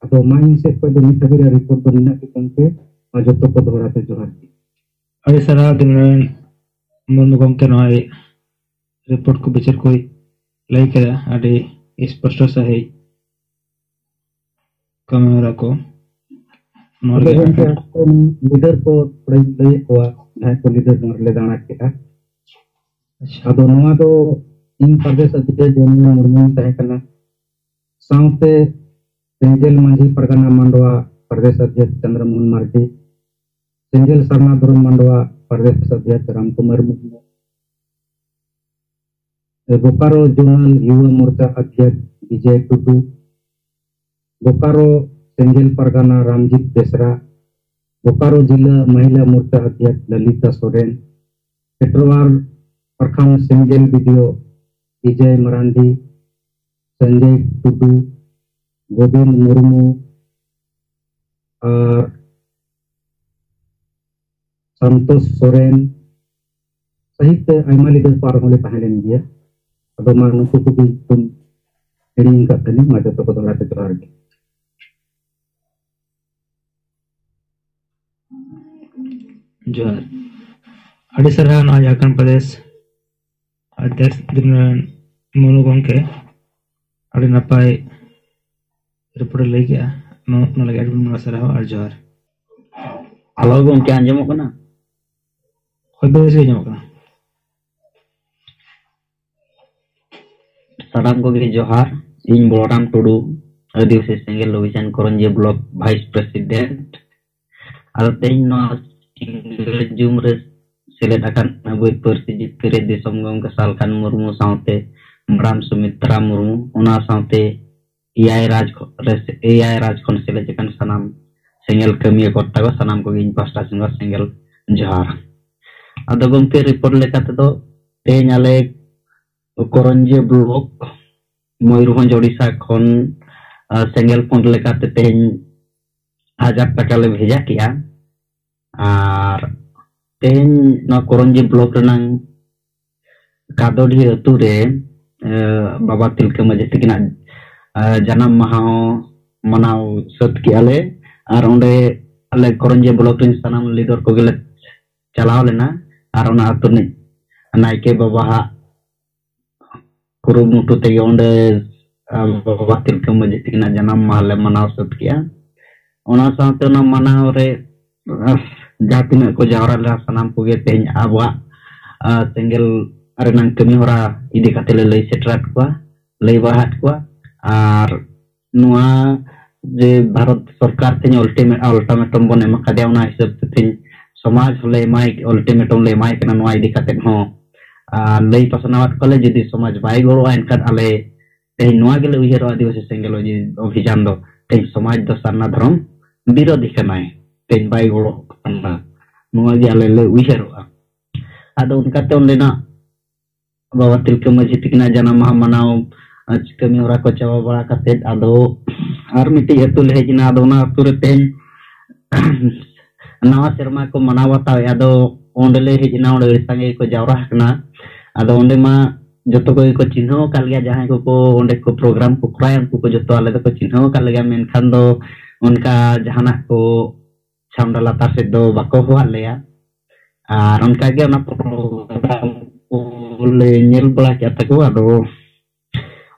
ᱟᱫᱚ ᱢᱟ ᱤᱧ ᱥᱮᱫ ᱠᱷᱚᱱ ᱫᱚ ᱱᱤᱛ ᱦᱟᱹᱵᱤᱡ ᱨᱮᱭᱟᱜ ᱨᱤᱯᱳᱨᱴ ᱫᱚ ᱱᱤᱱᱟᱹᱜ ᱜᱮ ᱜᱚᱢᱠᱮ, ᱢᱟ ᱡᱚᱛᱚ ᱠᱚ ᱫᱚᱦᱲᱟ ᱛᱮ ᱡᱚᱦᱟᱨ ᱜᱮ᱾ ᱟᱹᱰᱤ ᱥᱟᱨᱦᱟᱣ ᱫᱤᱱᱟᱨᱟᱭᱚᱱ ᱢᱩᱨᱢᱩ ᱜᱚᱢᱠᱮ, ᱱᱚᱣᱟ ᱨᱤᱯᱳᱨᱴ ᱠᱚ ᱵᱤᱪᱟᱹᱨ ᱠᱚᱭ ᱞᱟᱹᱭ ᱠᱮᱫᱟ ᱟᱹᱰᱤ ᱥᱯᱚᱥᱴᱚ ᱥᱟᱺᱦᱤᱡ᱾ ᱠᱟᱹᱢᱤ ᱦᱚᱨᱟ ᱠᱚ ᱱᱚᱣᱟ ᱛᱚᱵᱮ ᱨᱮᱜᱮ ᱜᱚᱢᱠᱮ, ᱟᱠᱷᱲᱟ ᱟᱠᱚ ᱞᱤᱰᱟᱨ ᱠᱚ ᱛᱷᱚᱲᱟᱧ ᱞᱟᱹᱭᱮᱫ ᱠᱚᱣᱟ, ᱡᱟᱦᱟᱸᱭ ᱠᱚ ᱞᱤᱰᱟᱨ ᱱᱚᱣᱟ ᱨᱮᱞᱮ ᱫᱟᱬᱟ ᱠᱮᱫᱼᱟ᱾ ᱟᱪᱪᱷᱟ᱾ ᱟᱫᱚ ᱱᱚᱣᱟ ᱫᱚ ᱤᱧ ᱯᱨᱚᱫᱮᱥ ᱚᱫᱷᱭᱚᱠᱷ ᱡᱚᱱᱢᱚ ᱢᱩᱨᱢᱩᱧ ᱛᱟᱦᱮᱸ ᱠᱟᱱᱟ, ᱥᱟᱶᱛᱮ ᱥᱮᱸᱜᱮᱞ ᱢᱟᱹᱡᱷᱤ ᱯᱟᱨᱜᱟᱱᱟ ᱢᱟᱱᱰᱣᱟ ᱯᱨᱚᱫᱮᱥ ᱚᱫᱷᱭᱚᱠᱷ ᱪᱚᱱᱫᱨᱚ ᱢᱳᱦᱚᱱ ᱢᱟᱨᱰᱤ, ᱥᱮᱸᱜᱮᱞ ᱥᱟᱨᱱᱟ ᱫᱷᱚᱨᱚᱢ ᱢᱟᱱᱰᱣᱟ ᱯᱨᱚᱫᱮᱥ ᱚᱫᱷᱭᱚᱠᱷ ᱨᱟᱢ ᱠᱩᱢᱟᱨ ᱢᱩᱨᱢᱩ, ᱵᱳᱠᱟᱨᱳ ᱡᱳᱱᱟᱞ ᱭᱩᱵᱟ ᱢᱳᱨᱪᱟ ᱚᱫᱷᱭᱚᱠᱷ ᱵᱤᱡᱚᱭ ᱴᱩᱰᱩ, ᱵᱳᱠᱟᱨᱳ ᱥᱮᱸᱜᱮᱞ ᱯᱟᱨᱜᱟᱱᱟ ᱨᱟᱢᱡᱤᱛ ᱵᱮᱥᱨᱟ, ᱵᱳᱠᱟᱨᱳ ᱡᱤᱞᱟ ᱢᱚᱦᱤᱞᱟ ᱢᱳᱨᱪᱟ ᱚᱫᱷᱭᱚᱠᱷ ᱞᱚᱞᱤᱛᱟ ᱥᱚᱨᱮᱱ, ᱯᱮᱴᱨᱳᱣᱟᱨ ᱯᱨᱚᱠᱷᱚᱸᱰ ᱥᱮᱸᱜᱮᱞ ᱵᱤᱰᱤᱳ ᱵᱤᱡᱚᱭ ᱢᱟᱨᱟᱱᱰᱤ, ᱥᱚᱧᱡᱚᱭ ᱴᱩᱰᱩ, ᱜᱳᱵᱤᱱᱫ ᱢᱩᱨᱢᱩ ᱟᱨ ᱥᱟᱱᱛᱳᱥ ᱥᱚᱨᱮᱱ ᱥᱟᱹᱦᱤᱛ ᱛᱮ ᱟᱭᱢᱟ ᱞᱤᱰᱟᱨ ᱠᱚ ᱟᱨᱦᱚᱸ ᱞᱮ ᱛᱟᱦᱮᱸ ᱞᱮᱱ ᱜᱮᱭᱟ᱾ ᱟᱫᱚ ᱢᱟ ᱱᱩᱠᱩ ᱠᱚᱜᱮ ᱧᱩᱛᱩᱢ ᱦᱤᱲᱤᱧ ᱟᱠᱟᱫ ᱛᱟᱹᱞᱤᱧ, ᱢᱟ ᱡᱚᱛᱚ ᱠᱚ ᱫᱚᱦᱲᱟ ᱛᱮ ᱡᱚᱦᱟᱨ ᱜᱮ᱾ ᱡᱚᱦᱟᱨ᱾ ᱟᱹᱰᱤ ᱥᱟᱨᱦᱟᱣ ᱱᱚᱣᱟ ᱡᱷᱟᱲᱠᱷᱚᱸᱰ ᱯᱨᱚᱫᱮᱥ ᱚᱫᱷᱭᱚᱠᱷ ᱫᱤᱱᱟᱨᱟᱭᱚᱱ ᱢᱩᱨᱢᱩ ᱜᱚᱢᱠᱮ, ᱟᱹᱰᱤ ᱱᱟᱯᱟᱭ ᱨᱤᱯᱳᱨᱴ ᱮ ᱞᱟᱹᱭ ᱠᱮᱜᱼᱟ᱾ ᱱᱚ-, ᱚᱱᱟ ᱞᱟᱹᱜᱤᱫ ᱟᱹᱰᱤ ᱟᱭᱢᱟ ᱥᱟᱨᱦᱟᱣ ᱟᱨ ᱡᱚᱦᱟᱨ᱾ ᱦᱮᱞᱳ ᱜᱚᱢᱠᱮ, ᱟᱸᱡᱚᱢᱚᱜ ᱠᱟᱱᱟ? ᱦᱳᱭ, ᱵᱮᱥ ᱜᱮ ᱟᱸᱡᱚᱢᱚᱜ ᱠᱟᱱᱟ᱾ ᱥᱟᱱᱟᱢ ᱠᱚᱜᱮ ᱡᱚᱦᱟᱨ᱾ ᱤᱧ ᱵᱚᱞᱚᱨᱟᱢ ᱴᱩᱰᱩ, ᱟᱹᱫᱤᱵᱟᱹᱥᱤ ᱥᱮᱸᱜᱮᱞ ᱚᱵᱷᱤᱡᱟᱱ ᱠᱚᱨᱚᱧᱡᱤᱭᱟᱹ ᱵᱞᱚᱠ ᱵᱷᱟᱭᱤᱥ ᱯᱨᱮᱥᱤᱰᱮᱱᱴ᱾ ᱟᱫᱚ ᱛᱮᱦᱮᱧ ᱱᱚᱣᱟ ᱥᱤᱝᱜᱟᱹᱲ ᱡᱩᱢ ᱨᱮ ᱥᱮᱞᱮᱫ ᱟᱠᱟᱱ ᱟᱵᱚᱭᱤᱡ ᱯᱟᱹᱨᱥᱤ ᱡᱤᱛᱠᱟᱹᱨᱤᱡ ᱫᱤᱥᱚᱢ ᱜᱚᱢᱠᱮ ᱥᱟᱞᱠᱷᱟᱱ ᱢᱩᱨᱢᱩ ᱥᱟᱶᱛᱮ ᱢᱟᱨᱟᱝ ᱥᱩᱢᱤᱛᱨᱟ ᱢᱩᱨᱢᱩ, ᱚᱱᱟ ᱥᱟᱶᱛᱮ ᱮᱭᱟᱭ ᱨᱟᱡᱽ ᱠᱷᱚ-, ᱨᱮ, ᱮᱭᱟᱭ ᱨᱟᱡᱽ ᱠᱷᱚᱱ ᱥᱮᱞᱮᱫ ᱟᱠᱟᱱ ᱥᱟᱱᱟᱢ ᱥᱮᱸᱜᱮᱞ ᱠᱟᱹᱢᱤᱭᱟᱹ ᱠᱚ ᱛᱟᱠᱚ ᱥᱟᱱᱟᱢ ᱠᱚᱜᱮ ᱤᱧ ᱯᱟᱦᱴᱟ ᱥᱮᱱ ᱠᱷᱚᱱ ᱥᱮᱸᱜᱮᱞ ᱡᱚᱦᱟᱨ᱾ ᱟᱫᱚ ᱜᱚᱢᱠᱮ, ᱨᱤᱯᱳᱨᱴ ᱞᱮᱠᱟ ᱛᱮᱫᱚ ᱛᱮᱦᱮᱧ ᱟᱞᱮ ᱠᱚᱨᱚᱧᱡᱤᱭᱟᱹ ᱵᱞᱚᱠ ᱢᱚᱭᱩᱨᱵᱷᱚᱸᱡᱽ ᱳᱰᱤᱥᱟ ᱠᱷᱚᱱ ᱟᱨ ᱥᱮᱸᱜᱮᱞ ᱯᱩᱸᱰ ᱞᱮᱠᱟᱛᱮ ᱛᱮᱦᱮᱧ ᱦᱟᱡᱟᱨ ᱴᱟᱠᱟ ᱞᱮ ᱵᱷᱮᱡᱟ ᱠᱮᱜᱼᱟ᱾ ᱟᱨ ᱛᱮᱦᱮᱧ ᱱᱚᱣᱟ ᱠᱚᱨᱚᱧᱡᱤ ᱵᱞᱚᱠ ᱨᱮᱱᱟᱝ ᱠᱟᱫᱚᱰᱤ ᱟᱹᱛᱩ ᱨᱮ ᱵᱟᱵᱟ ᱛᱤᱞᱠᱟᱹ ᱢᱟᱹᱡᱷᱤ ᱛᱤᱠᱤᱱᱟᱜ ᱡᱟᱱᱟᱢ ᱢᱟᱦᱟ ᱦᱚᱸ ᱢᱟᱱᱟᱣ ᱥᱟᱹᱛ ᱠᱮᱜᱼᱟ ᱞᱮ᱾ ᱟᱨ ᱚᱸᱰᱮ ᱟᱞᱮ ᱠᱚᱨᱚᱧᱡᱤ ᱵᱞᱚᱠ ᱨᱮᱱ ᱥᱟᱱᱟᱢ ᱞᱤᱰᱟᱨ ᱠᱚᱜᱮ ᱞᱮ ᱪᱟᱞᱟᱣ ᱞᱮᱱᱟ᱾ ᱟᱨ ᱚᱱᱟ ᱟᱹᱛᱩ ᱨᱤᱱᱤᱡ ᱱᱟᱭᱠᱮ ᱵᱟᱵᱟᱣᱟᱜ ᱠᱩᱨᱩᱢᱩᱴᱩ ᱛᱮᱜᱮ ᱚᱸᱰᱮ ᱵᱟᱵᱟ ᱛᱤᱞᱠᱟᱹ ᱢᱟᱹᱡᱷᱤ ᱛᱤᱠᱤᱱᱟᱜ ᱡᱟᱱᱟᱢ ᱢᱟᱦᱟ ᱞᱮ ᱢᱟᱱᱟᱣ ᱥᱟᱹᱛ ᱠᱮᱜᱼᱟ᱾ ᱚᱱᱟ ᱥᱟᱶᱛᱮ ᱚᱱᱟ ᱢᱟᱱᱟᱣ ᱨᱮ ᱡᱟᱦᱟᱸ ᱛᱤᱱᱟᱹᱜ ᱠᱚ ᱡᱟᱣᱨᱟ ᱞᱮᱱᱟ, ᱥᱟᱱᱟᱢ ᱠᱚᱜᱮ ᱛᱮᱦᱮᱧ ᱟᱵᱚᱣᱟᱜ ᱥᱮᱸᱜᱮᱞ ᱨᱮᱱᱟᱝ ᱠᱟᱹᱢᱤ ᱦᱚᱨᱟ ᱤᱫᱤ ᱠᱟᱛᱮ ᱞᱮ ᱞᱟᱹᱭ ᱥᱮᱴᱮᱨᱟᱫ ᱠᱚᱣᱟ, ᱞᱟᱹᱭ ᱵᱟᱲᱟᱦᱟᱫ ᱠᱚᱣᱟ᱾ ᱟᱨ ᱱᱚᱣᱟ ᱡᱮ ᱵᱷᱟᱨᱚᱛ ᱥᱚᱨᱠᱟᱨ ᱛᱮᱦᱮᱧ ᱚᱞᱴᱤᱢᱮ-, ᱟᱞᱴᱟᱢᱮᱴᱟᱢ ᱵᱚᱱ ᱮᱢ ᱟᱠᱟᱫᱮᱭᱟ, ᱚᱱᱟ ᱦᱤᱥᱟᱹᱵ ᱛᱮ ᱛᱮᱦᱮᱧ ᱥᱚᱢᱟᱡᱽ ᱦᱚᱸᱞᱮ ᱮᱢᱟᱭ, ᱚᱞᱴᱤᱢᱮᱴᱟᱢ ᱞᱮ ᱮᱢᱟᱭ ᱠᱟᱱᱟ᱾ ᱱᱚᱣᱟ ᱤᱫᱤ ᱠᱟᱛᱮ ᱦᱚᱸ ᱟᱨ ᱞᱟᱹᱭ ᱯᱟᱥᱱᱟᱣᱟᱫ ᱠᱚᱣᱟᱞᱮ, ᱡᱩᱫᱤ ᱥᱚᱢᱟᱡᱽ ᱵᱟᱭ ᱜᱚᱲᱚᱜᱼᱟ, ᱮᱱᱠᱷᱟᱱ ᱟᱞᱮ ᱛᱮᱦᱮᱧ ᱱᱚᱣᱟ ᱜᱮᱞᱮ ᱩᱭᱦᱟᱹᱨᱚᱜᱼᱟ, ᱟᱹᱫᱤᱵᱟᱹᱥᱤ ᱥᱮᱸᱜᱮᱞ ᱚᱵᱷᱤᱡᱟᱱ ᱫᱚ ᱛᱮᱦᱮᱧ ᱥᱚᱢᱟᱡᱽ ᱫᱚ ᱥᱟᱨᱱᱟ ᱫᱷᱚᱨᱚᱢ ᱵᱤᱨᱳᱫᱷᱤ ᱠᱟᱱᱟᱭ, ᱛᱮᱦᱮᱧ ᱵᱟᱭ ᱜᱚᱲᱚᱜ ᱠᱟᱱᱟ, ᱱᱚᱣᱟ ᱜᱮ ᱟᱞᱮ ᱞᱮ ᱩᱭᱦᱟᱹᱨᱚᱜᱼᱟ᱾ ᱟᱫᱚ ᱚᱱᱠᱟᱛᱮ ᱚᱸᱰᱮᱱᱟᱜ ᱵᱟᱵᱟ ᱛᱤᱞᱠᱟᱹ ᱢᱟᱹᱡᱷᱤ ᱛᱤᱠᱤᱱᱟᱜ ᱡᱟᱱᱟᱢ ᱢᱟᱦᱟ ᱢᱟᱱᱟᱣ ᱠᱟᱹᱢᱤ ᱦᱚᱨᱟ ᱠᱚ ᱪᱟᱵᱟ ᱵᱟᱲᱟ ᱠᱟᱛᱮᱫ ᱟᱫᱚ ᱟᱨ ᱢᱤᱫᱴᱤᱡ ᱟᱹᱛᱩ ᱞᱮ ᱦᱮᱡ ᱮᱱᱟ᱾ ᱟᱫᱚ ᱚᱱᱟ ᱟᱹᱛᱩ ᱨᱮ ᱛᱮᱦᱮᱧ ᱱᱟᱣᱟ ᱥᱮᱨᱢᱟ ᱠᱚ ᱢᱟᱱᱟᱣ ᱵᱟᱛᱟᱣᱮᱫᱼᱟ᱾ ᱟᱫᱚ ᱚᱸᱰᱮ ᱞᱮ ᱦᱮᱡ ᱮᱱᱟ, ᱚᱸᱰᱮ ᱟᱹᱰᱤ ᱥᱟᱸᱜᱮ ᱜᱮᱠᱚ ᱡᱟᱣᱨᱟ ᱟᱠᱟᱱᱟ᱾ ᱟᱫᱚ ᱚᱸᱰᱮ ᱢᱟ ᱡᱚᱛᱚ ᱠᱚᱜᱮ ᱠᱚ ᱪᱤᱱᱦᱟᱹᱣ ᱟᱠᱟᱫ ᱞᱮᱭᱟ, ᱡᱟᱦᱟᱸᱭ ᱠᱚᱠᱚ ᱚᱸᱰᱮ ᱠᱚ ᱯᱨᱳᱜᱨᱟᱢ ᱠᱚ ᱠᱚᱨᱟᱭᱟ, ᱩᱱᱠᱩ ᱠᱚ ᱡᱚᱛᱚ ᱟᱞᱮ ᱫᱚᱠᱚ ᱪᱤᱱᱦᱟᱹᱣ ᱟᱠᱟᱫ ᱞᱮᱜᱮᱭᱟ᱾ ᱢᱮᱱᱠᱷᱟᱱ ᱫᱚ ᱚᱱᱠᱟ ᱡᱟᱦᱟᱱᱟᱜ ᱠᱚ ᱪᱷᱟᱢᱰᱟ ᱞᱟᱛᱟᱨ ᱥᱮᱫ ᱫᱚ ᱵᱟᱠᱚ ᱦᱚᱦᱚᱣᱟᱫ ᱞᱮᱭᱟ᱾ ᱟᱨ ᱚᱱᱠᱟᱜᱮ ᱚᱱᱟ ᱯᱨᱳᱜᱨᱟᱢ ᱠᱚᱞᱮ ᱧᱮᱞ ᱵᱟᱲᱟ ᱠᱮᱫ ᱛᱟᱠᱚ᱾ ᱟᱫᱚ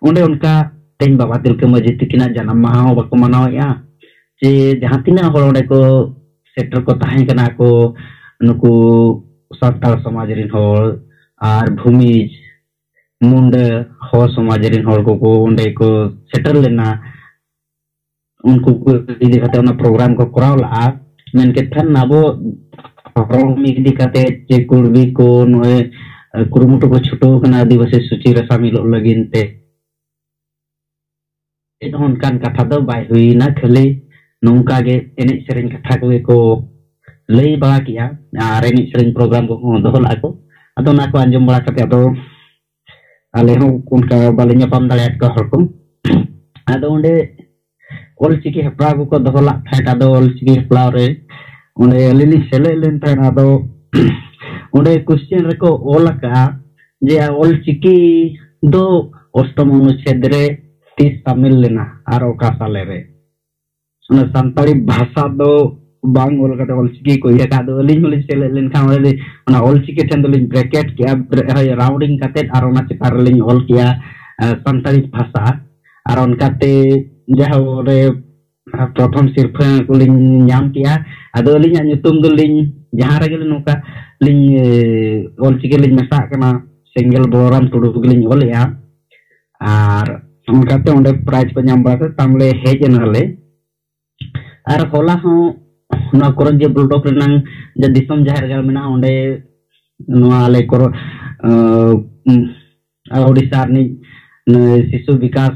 ᱚᱸᱰᱮ ᱚᱱᱠᱟ ᱛᱮᱦᱮᱧ ᱵᱟᱵᱟ ᱛᱤᱞᱠᱟᱹ ᱢᱟᱹᱡᱷᱤ ᱛᱤᱠᱤᱱᱟᱜ ᱡᱟᱱᱟᱢ ᱢᱟᱦᱟ ᱦᱚᱸ ᱵᱟᱠᱚ ᱢᱟᱱᱟᱣᱮᱫᱼᱟ, ᱪᱮ ᱡᱟᱦᱟᱸ ᱛᱤᱱᱟᱹᱜ ᱦᱚᱲ ᱚᱸᱰᱮ ᱠᱚ ᱥᱮᱴᱮᱨ ᱠᱚ ᱛᱟᱦᱮᱸ ᱠᱟᱱᱟ ᱠᱚ, ᱱᱩᱠᱩ ᱥᱟᱱᱛᱟᱲ ᱥᱚᱢᱟᱡᱽ ᱨᱮᱱ ᱦᱚᱲ ᱟᱨ ᱵᱷᱩᱢᱤᱡᱽ ᱢᱩᱱᱰᱟᱹ ᱦᱚᱲ ᱥᱚᱢᱟᱡᱽ ᱨᱮᱱ ᱦᱚᱲ ᱠᱚᱠᱚ ᱚᱸᱰᱮ ᱠᱚ ᱥᱮᱴᱮᱨ ᱞᱮᱱᱟ᱾ ᱩᱱᱠᱩ ᱠᱚ ᱤᱫᱤ ᱠᱟᱛᱮ ᱚᱱᱟ ᱯᱨᱳᱜᱨᱟᱢ ᱠᱚ ᱠᱚᱨᱟᱣ ᱞᱟᱜᱼᱟ᱾ ᱢᱮᱱᱠᱷᱟᱱ ᱟᱵᱚ ᱫᱷᱚᱨᱚᱢ ᱤᱫᱤ ᱠᱟᱛᱮ ᱪᱮ ᱠᱩᱲᱵᱤ ᱠᱚ ᱱᱚᱜᱼᱚᱭ ᱠᱩᱨᱩᱢᱩᱴᱩ ᱠᱚ ᱪᱷᱩᱴᱟᱹᱣ ᱠᱟᱱᱟ ᱟᱹᱫᱤᱵᱟᱹᱥᱤ ᱥᱩᱪᱤ ᱨᱮ ᱥᱟᱢᱤᱞᱚᱜ ᱞᱟᱹᱜᱤᱫ ᱛᱮ᱾ ᱪᱮᱫ ᱦᱚᱸ ᱚᱱᱠᱟᱱ ᱠᱟᱛᱷᱟ ᱫᱚ ᱵᱟᱭ ᱦᱩᱭᱱᱟ, ᱠᱷᱟᱹᱞᱤ ᱱᱚᱝᱠᱟ ᱜᱮ ᱮᱱᱮᱡ ᱥᱮᱨᱮᱧ ᱠᱟᱛᱷᱟ ᱠᱚᱜᱮ ᱠᱚ ᱞᱟᱹᱭ ᱵᱟᱲᱟ ᱠᱮᱜᱼᱟ᱾ ᱟᱨ ᱮᱱᱮᱡ ᱥᱮᱨᱮᱧ ᱯᱨᱳᱜᱨᱟᱢ ᱠᱚᱦᱚᱸ ᱫᱚᱦᱚ ᱞᱟᱜᱼᱟ ᱠᱚ᱾ ᱟᱫᱚ ᱚᱱᱟ ᱠᱚ ᱟᱸᱡᱚᱢ ᱵᱟᱲᱟ ᱠᱟᱛᱮ ᱟᱫᱚ ᱟᱞᱮ ᱦᱚᱸ ᱚᱱᱠᱟ ᱵᱟᱞᱮ ᱧᱟᱯᱟᱢ ᱫᱟᱲᱮᱭᱟᱫ ᱠᱚᱣᱟ ᱦᱚᱲ ᱠᱚ᱾ ᱟᱫᱚ ᱚᱸᱰᱮ ᱚᱞᱪᱤᱠᱤ ᱦᱮᱯᱨᱟᱣ ᱠᱚᱠᱚ ᱫᱚᱦᱚ ᱞᱟᱜ ᱛᱟᱦᱮᱸᱫ᱾ ᱟᱫᱚ ᱚᱞᱪᱤᱠᱤ ᱦᱮᱯᱨᱟᱣ ᱨᱮ ᱚᱸᱰᱮ ᱟᱹᱞᱤᱧ ᱞᱤᱧ ᱥᱮᱞᱮᱫ ᱞᱮᱱ ᱛᱟᱦᱮᱸᱫ᱾ ᱟᱫᱚ ᱚᱸᱰᱮ ᱠᱚᱥᱪᱮᱱ ᱨᱮᱠᱚ ᱚᱞ ᱟᱠᱟᱫᱼᱟ ᱡᱮ ᱚᱞᱪᱤᱠᱤ ᱫᱚ ᱚᱥᱴᱚᱢ ᱚᱱᱩᱪᱷᱮᱫ ᱨᱮ ᱛᱤᱥ ᱥᱟᱢᱤᱞ ᱞᱮᱱᱟ ᱟᱨ ᱚᱠᱟ ᱥᱟᱞᱮ ᱨᱮ? ᱚᱱᱟ ᱥᱟᱱᱛᱟᱲᱤ ᱵᱷᱟᱥᱟ ᱫᱚ ᱵᱟᱝ ᱚᱞ ᱠᱟᱛᱮ ᱚᱞᱪᱤᱠᱤ ᱠᱚ ᱤᱭᱟᱹ ᱠᱟᱜ᱾ ᱟᱫᱚ ᱟᱹᱞᱤᱧ ᱦᱚᱸᱞᱤᱧ ᱥᱮᱞᱮᱫ ᱞᱮᱱᱠᱷᱟᱱ ᱚᱸᱰᱮ ᱚᱱᱟ ᱚᱞᱪᱤᱠᱤ ᱴᱷᱮᱱ ᱫᱚᱞᱤᱧ ᱵᱨᱮᱠᱮᱴ ᱠᱮᱜᱼᱟ, ᱨᱟᱣᱩᱱᱰᱤᱝ ᱠᱟᱛᱮ, ᱟᱨ ᱚᱱᱟ ᱪᱮᱛᱟᱱ ᱨᱮᱞᱤᱧ ᱚᱞ ᱠᱮᱜᱼᱟ ᱥᱟᱱᱛᱟᱲᱤ ᱵᱷᱟᱥᱟ᱾ ᱟᱨ ᱚᱱᱠᱟᱛᱮ ᱡᱟᱦᱟᱸ ᱚᱸᱰᱮ ᱯᱨᱚᱛᱷᱚᱢ ᱥᱤᱨᱯᱷᱟᱹ ᱠᱚᱞᱤᱧ ᱧᱟᱢ ᱠᱮᱜᱼᱟ᱾ ᱟᱫᱚ ᱟᱹᱞᱤᱧᱟᱜ ᱧᱩᱛᱩᱢ ᱫᱚᱞᱤᱧ ᱡᱟᱦᱟᱸ ᱨᱮᱜᱮ ᱱᱚᱝᱠᱟ ᱞᱤᱧ ᱚᱞᱪᱤᱠᱤ ᱞᱤᱧ ᱢᱮᱥᱟᱜ ᱠᱟᱱᱟ, ᱥᱮᱸᱜᱮᱞ ᱵᱚᱞᱚᱨᱟᱢ ᱴᱩᱰᱩ ᱜᱮᱞᱤᱧ ᱚᱞᱮᱜᱼᱟ᱾ ᱟᱨ ᱚᱱᱠᱟᱛᱮ ᱚᱸᱰᱮ ᱯᱨᱟᱭᱤᱡᱽ ᱠᱚ ᱧᱟᱢ ᱵᱟᱲᱟ ᱠᱟᱛᱮ ᱛᱟᱭᱚᱢ ᱞᱮ ᱦᱮᱡ ᱮᱱᱟᱞᱮ᱾ ᱟᱨ ᱦᱚᱞᱟ ᱦᱚᱸ ᱱᱚᱣᱟ ᱠᱚᱨᱚᱧᱡᱤᱭᱟᱹ ᱵᱞᱚᱠ ᱨᱮᱱᱟᱝ ᱡᱮ ᱫᱤᱥᱚᱢ ᱡᱟᱦᱮᱨ ᱜᱟᱲ ᱢᱮᱱᱟᱜᱼᱟ, ᱚᱸᱰᱮ ᱱᱚᱣᱟ ᱟᱞᱮ ᱠᱚᱨᱚ-, ᱟᱸ, ᱩᱸ, ᱟᱨ ᱳᱰᱤᱥᱟ ᱨᱤᱱᱤᱡ ᱱᱩᱭ ᱥᱤᱥᱩ ᱵᱤᱠᱟᱥ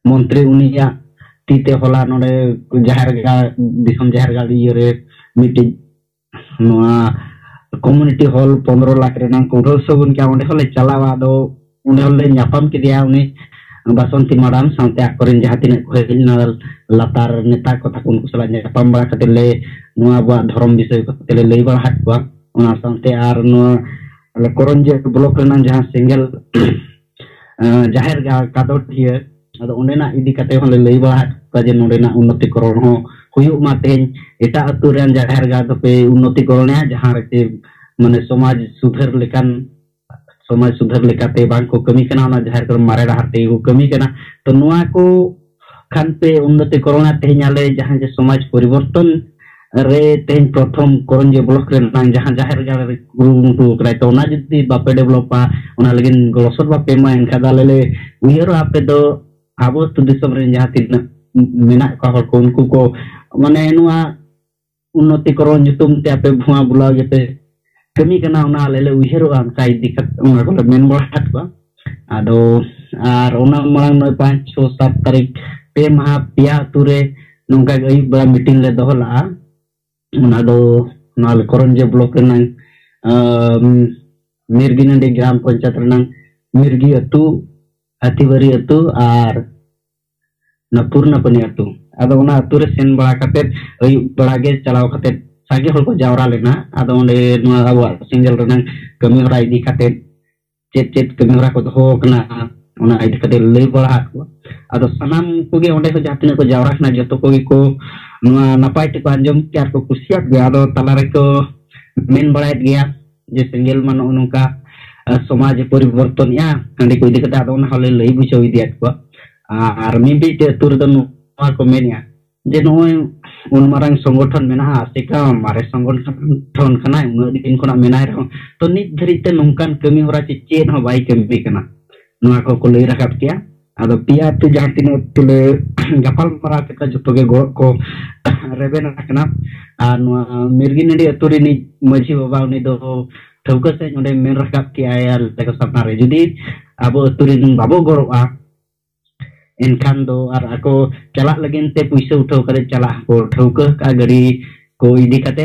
ᱢᱚᱱᱛᱨᱤ, ᱩᱱᱤᱭᱟᱜ ᱛᱤ ᱛᱮ ᱦᱚᱞᱟ ᱱᱚᱰᱮ ᱡᱟᱦᱮᱨ ᱜᱟᱲ, ᱫᱤᱥᱚᱢ ᱡᱟᱦᱮᱨ ᱜᱟᱲ ᱤᱭᱟᱹᱨᱮ ᱢᱤᱫᱴᱤᱡ ᱱᱚᱣᱟ ᱠᱚᱢᱭᱩᱱᱤᱴᱤ ᱦᱚᱞ ᱯᱚᱱᱫᱽᱨᱚ ᱞᱟᱠᱷ ᱨᱮᱱᱟᱝ ᱠᱚ ᱩᱰᱷᱟᱹᱣ ᱥᱟᱹᱜᱩᱱ ᱠᱮᱜᱼᱟ᱾ ᱚᱸᱰᱮ ᱦᱚᱸᱞᱮ ᱪᱟᱞᱟᱣᱟ᱾ ᱟᱫᱚ ᱚᱸᱰᱮ ᱦᱚᱸᱞᱮ ᱧᱟᱯᱟᱢ ᱠᱮᱫᱮᱭᱟ, ᱩᱱᱤ ᱵᱟᱥᱚᱱᱛᱤ ᱢᱟᱰᱟᱢ ᱥᱟᱶᱛᱮ ᱟᱠᱚᱨᱮᱱ ᱡᱟᱦᱟᱸ ᱛᱤᱱᱟᱹᱜ ᱠᱚ ᱦᱮᱡ ᱞᱮᱱᱟ, ᱞᱟᱛᱟᱨ ᱱᱮᱛᱟ ᱠᱚ ᱛᱟᱠᱚ, ᱩᱱᱠᱩ ᱥᱟᱞᱟᱜ ᱧᱟᱯᱟᱢ ᱵᱟᱲᱟ ᱠᱟᱛᱮ ᱞᱮ ᱱᱚᱣᱟ ᱟᱵᱚᱣᱟᱜ ᱫᱷᱚᱨᱚᱢ ᱵᱤᱥᱚᱭ ᱠᱚᱛᱮ ᱞᱮ ᱞᱟᱹᱭ ᱵᱟᱲᱟ ᱟᱫ ᱠᱚᱣᱟ᱾ ᱚᱱᱟ ᱥᱟᱶᱛᱮ ᱟᱨ ᱱᱚᱣᱟ ᱟᱞᱮ ᱠᱚᱨᱚᱧᱡᱤᱭᱟᱹ ᱵᱞᱚᱠ ᱨᱮᱱᱟᱜ ᱡᱟᱦᱟᱸ ᱥᱮᱸᱜᱮᱞ ᱟᱸ, ᱡᱟᱦᱮᱨ ᱜᱟᱲ ᱠᱟᱫᱚᱴᱤᱭᱟᱹ, ᱟᱫᱚ ᱚᱸᱰᱮᱱᱟᱜ ᱤᱫᱤ ᱠᱟᱛᱮ ᱦᱚᱸᱞᱮ ᱞᱟᱹᱭ ᱵᱟᱲᱟ ᱟᱫ ᱠᱚᱣᱟ ᱡᱮ ᱱᱚᱸᱰᱮᱱᱟᱜ ᱩᱱᱱᱚᱛᱤᱠᱚᱨᱚᱱ ᱦᱚᱸ ᱦᱩᱭᱩᱜ ᱢᱟ, ᱛᱮᱦᱮᱧ ᱮᱴᱟᱜ ᱟᱹᱛᱩ ᱨᱮᱱ ᱡᱟᱦᱮᱨ ᱜᱟᱲ ᱫᱚᱯᱮ ᱩᱱᱱᱚᱛᱤᱠᱚᱨᱚᱱᱮᱜᱼᱟ, ᱡᱟᱦᱟᱸ ᱨᱮ ᱪᱮ ᱢᱟᱱᱮ ᱥᱚᱢᱟᱡᱽ ᱥᱩᱫᱷᱟᱹᱨ ᱞᱮᱠᱟᱱ, ᱥᱚᱢᱟᱡᱽ ᱥᱩᱫᱷᱟᱹᱨ ᱞᱮᱠᱟᱛᱮ ᱵᱟᱝ ᱠᱚ ᱠᱟᱹᱢᱤ ᱠᱟᱱᱟ, ᱚᱱᱟ ᱡᱟᱦᱮᱨ ᱜᱟᱲ ᱢᱟᱨᱮ ᱰᱟᱦᱟᱨ ᱛᱮᱜᱮ ᱠᱚ ᱠᱟᱹᱢᱤ ᱠᱟᱱᱟ᱾ ᱛᱚ ᱱᱚᱣᱟ ᱠᱚ ᱠᱷᱟᱱ ᱯᱮ ᱩᱱᱱᱚᱛᱤᱠᱚᱨᱚᱱᱟ, ᱛᱮᱦᱮᱧ ᱟᱞᱮ ᱡᱟᱦᱟᱸ ᱡᱮ ᱥᱚᱢᱟᱡᱽ ᱯᱚᱨᱤᱵᱚᱨᱛᱚᱱ ᱨᱮ ᱛᱮᱦᱮᱧ ᱯᱨᱚᱛᱷᱚᱢ ᱠᱚᱨᱚᱧᱡᱤᱭᱟᱹ ᱵᱞᱚᱠ ᱨᱮᱱᱟᱜ ᱡᱟᱦᱟᱸ ᱡᱟᱦᱮᱨ ᱜᱟᱲ ᱨᱮ ᱠᱩᱨᱩᱢᱩᱴᱩ ᱟᱠᱟᱫᱟᱭ, ᱛᱚ ᱚᱱᱟ ᱡᱩᱫᱤ ᱵᱟᱯᱮ ᱰᱮᱵᱷᱞᱚᱯᱟ, ᱚᱱᱟ ᱞᱟᱹᱜᱤᱫ ᱜᱚᱲᱚ ᱥᱚᱯᱚᱦᱚᱫ ᱵᱟᱯᱮ ᱮᱢᱟ, ᱮᱱᱠᱷᱟᱱ ᱫᱚ ᱟᱞᱮ ᱞᱮ ᱩᱭᱦᱟᱹᱨᱚᱜᱼᱟ ᱟᱯᱮ ᱫᱚ ᱟᱵᱚ ᱟᱹᱛᱩ ᱫᱤᱥᱚᱢ ᱨᱮᱱ ᱡᱟᱦᱟᱸ ᱛᱤᱱᱟᱹᱜ ᱢᱮᱱᱟᱜ ᱠᱚᱣᱟ ᱦᱚᱲ ᱠᱚ, ᱩᱱᱠᱩ ᱠᱚ ᱢᱟᱱᱮ ᱱᱚᱣᱟ ᱩᱱᱱᱚᱛᱤᱠᱚᱨᱚᱱ ᱧᱩᱛᱩᱢ ᱛᱮ ᱟᱯᱮ ᱵᱷᱩᱣᱟ ᱵᱩᱞᱟᱣ ᱜᱮᱯᱮ ᱠᱟᱹᱢᱤ ᱠᱟᱱᱟ, ᱚᱱᱟ ᱟᱞᱮ ᱞᱮ ᱩᱭᱦᱟᱹᱨᱚᱜᱼᱟ, ᱚᱱᱠᱟ ᱤᱫᱤ ᱠᱟᱛᱮ ᱚᱱᱟ ᱠᱚᱞᱮ ᱢᱮᱱ ᱵᱟᱲᱟ ᱟᱠᱟᱫ ᱠᱚᱣᱟ᱾ ᱟᱫᱚ ᱟᱨ ᱚᱱᱟ ᱢᱟᱲᱟᱝ ᱱᱚᱜᱼᱚᱭ ᱯᱟᱸᱪ, ᱪᱷᱚ, ᱥᱟᱛ ᱛᱟᱹᱨᱤᱠᱷ ᱯᱮ ᱢᱟᱦᱟ ᱯᱮᱭᱟ ᱟᱹᱛᱩ ᱨᱮ ᱱᱚᱝᱠᱟ ᱜᱮ ᱟᱹᱭᱩᱵ ᱵᱮᱲᱟ ᱢᱤᱴᱤᱝ ᱞᱮ ᱫᱚᱦᱚ ᱞᱟᱜᱼᱟ᱾ ᱚᱱᱟ ᱫᱚ ᱱᱚᱣᱟ ᱠᱚᱨᱚᱱᱡᱤᱭᱟᱹ ᱵᱞᱚᱠ ᱨᱮᱱᱟᱝ ᱟᱢ, ᱢᱤᱨᱜᱤᱱᱟᱹᱰᱤ ᱜᱨᱟᱢ ᱯᱚᱧᱪᱟᱭᱮᱛ ᱨᱮᱱᱟᱝ ᱢᱤᱨᱜᱤ ᱟᱹᱛᱩ, ᱦᱟᱹᱛᱤᱵᱟᱹᱨᱤ ᱟᱹᱛᱩ ᱟᱨ ᱚᱱᱟ ᱯᱩᱨᱱᱟᱯᱟᱱᱤ ᱟᱹᱛᱩ᱾ ᱟᱫᱚ ᱚᱱᱟ ᱟᱹᱛᱩ ᱨᱮ ᱥᱮᱱ ᱵᱟᱲᱟ ᱠᱟᱛᱮᱫ, ᱟᱹᱭᱩᱵ ᱵᱮᱲᱟ ᱜᱮ ᱪᱟᱞᱟᱣ ᱠᱟᱛᱮᱫ ᱥᱟᱸᱜᱮ ᱦᱚᱲ ᱠᱚ ᱡᱟᱣᱨᱟ ᱞᱮᱱᱟ᱾ ᱟᱫᱚ ᱚᱸᱰᱮ ᱱᱚᱣᱟ ᱟᱵᱚᱣᱟᱜ ᱥᱮᱸᱜᱮᱞ ᱨᱮᱱᱟᱝ ᱠᱟᱹᱢᱤ ᱦᱚᱨᱟ ᱤᱫᱤ ᱠᱟᱛᱮᱫ ᱪᱮᱫ ᱪᱮᱫ ᱠᱟᱹᱢᱤ ᱦᱚᱨᱟ ᱠᱚ ᱫᱚᱦᱚ ᱟᱠᱟᱱᱟ, ᱚᱱᱟ ᱤᱫᱤ ᱠᱟᱛᱮ ᱞᱟᱹᱭ ᱵᱟᱲᱟ ᱟᱫ ᱠᱚᱣᱟ᱾ ᱟᱫᱚ ᱥᱟᱱᱟᱢ ᱠᱚᱜᱮ ᱚᱸᱰᱮ ᱦᱚᱸ ᱡᱟᱦᱟᱸ ᱛᱤᱱᱟᱹᱜ ᱠᱚ ᱡᱟᱣᱨᱟ ᱠᱟᱱᱟ, ᱡᱚᱛᱚ ᱠᱚᱜᱮ ᱠᱚ ᱱᱚᱣᱟ ᱱᱟᱯᱟᱭ ᱛᱮᱠᱚ ᱟᱸᱡᱚᱢ ᱠᱮᱫᱟ ᱟᱨ ᱠᱚ ᱠᱩᱥᱤᱭᱟᱫ ᱜᱮᱭᱟ᱾ ᱟᱫᱚ ᱛᱟᱞᱟ ᱨᱮᱠᱚ ᱢᱮᱱ ᱵᱟᱲᱟᱭᱮᱫ ᱜᱮᱭᱟ ᱡᱮ ᱥᱮᱸᱜᱮᱞ ᱢᱟ ᱱᱚᱜᱼᱚ ᱱᱚᱝᱠᱟ, ᱟᱸ, ᱥᱚᱢᱟᱡᱽ ᱮ ᱯᱚᱨᱤᱵᱚᱨᱛᱚᱱᱮᱜᱼᱟ, ᱦᱟᱺᱰᱤ ᱠᱚ ᱤᱫᱤ ᱠᱟᱛᱮ᱾ ᱟᱫᱚ ᱚᱱᱟ ᱦᱚᱸᱞᱮ ᱞᱟᱹᱭ ᱵᱩᱡᱷᱟᱹᱣ ᱤᱫᱤᱭᱟᱫ ᱠᱚᱣᱟ᱾ ᱟᱨ ᱢᱤᱫ ᱢᱤᱫᱴᱮᱡ ᱟᱹᱛᱩ ᱨᱮᱫᱚ ᱱᱚᱣᱟ ᱠᱚ ᱢᱮᱱᱮᱜᱼᱟ ᱡᱮ ᱱᱚᱜᱼᱚᱭ ᱩᱱ ᱢᱟᱨᱟᱝ ᱥᱚᱝᱜᱚᱴᱷᱚᱱ ᱢᱮᱱᱟᱜᱼᱟ, ᱪᱮᱠᱟ ᱢᱟᱨᱮ ᱥᱚᱝᱜᱚᱴᱷᱚᱱ ᱠᱟᱱᱟᱭ, ᱩᱱᱟᱹᱜ ᱫᱤᱱ ᱠᱷᱚᱱᱟᱜ ᱢᱮᱱᱟᱭ ᱨᱮᱦᱚᱸ, ᱛᱚ ᱱᱤᱛ ᱫᱷᱟᱹᱨᱤᱡ ᱛᱮ ᱱᱚᱝᱠᱟᱱ ᱠᱟᱹᱢᱤ ᱦᱚᱨᱟ ᱪᱮ ᱪᱮᱫ ᱦᱚᱸ ᱵᱟᱭ ᱠᱟᱹᱢᱤ ᱠᱟᱱᱟ᱾ ᱱᱚᱣᱟ ᱠᱚᱠᱚ ᱞᱟᱹᱭ ᱨᱟᱠᱟᱵ ᱠᱮᱜᱼᱟ᱾ ᱟᱫᱚ ᱯᱮᱭᱟ ᱟᱹᱛᱩ ᱡᱟᱦᱟᱸ ᱛᱤᱱᱟᱹᱜ ᱟᱹᱛᱩ ᱞᱮ ᱜᱟᱯᱟᱞ ᱢᱟᱨᱟᱣ ᱠᱮᱫᱟ, ᱡᱚᱛᱚ ᱜᱮ ᱜᱚᱲᱚ ᱠᱚ ᱨᱮᱵᱮᱱ ᱟᱠᱟᱱᱟ᱾ ᱟᱨ ᱱᱚᱣᱟ ᱢᱤᱨᱜᱤᱱᱟᱹᱰᱤ ᱟᱹᱛᱩ ᱨᱤᱱᱤᱡ ᱢᱟᱹᱡᱷᱤ ᱵᱟᱵᱟ, ᱩᱱᱤ ᱫᱚ ᱴᱷᱟᱹᱣᱠᱟᱹ ᱥᱟᱺᱦᱤᱡ ᱚᱸᱰᱮ ᱢᱮᱱ ᱨᱟᱠᱟᱵ ᱠᱮᱜᱼᱟᱭ ᱟᱞᱮ ᱠᱚ ᱥᱟᱢᱱᱟ ᱨᱮ, ᱡᱩᱫᱤ ᱟᱵᱚ ᱟᱹᱛᱩ ᱨᱤᱱ ᱵᱟᱵᱚ ᱜᱚᱲᱚᱜᱼᱟ, ᱮᱱᱠᱷᱟᱱ ᱫᱚ ᱟᱨ ᱟᱠᱚ ᱪᱟᱞᱟᱜ ᱞᱟᱹᱜᱤᱫ ᱛᱮ ᱯᱩᱭᱥᱟᱹ ᱩᱴᱷᱟᱹᱣ ᱠᱟᱛᱮ ᱪᱟᱞᱟᱜ ᱠᱚ ᱴᱷᱟᱹᱣᱠᱟᱹ ᱟᱠᱟᱫᱼᱟ, ᱜᱟᱹᱰᱤ ᱠᱚ ᱤᱫᱤ ᱠᱟᱛᱮ᱾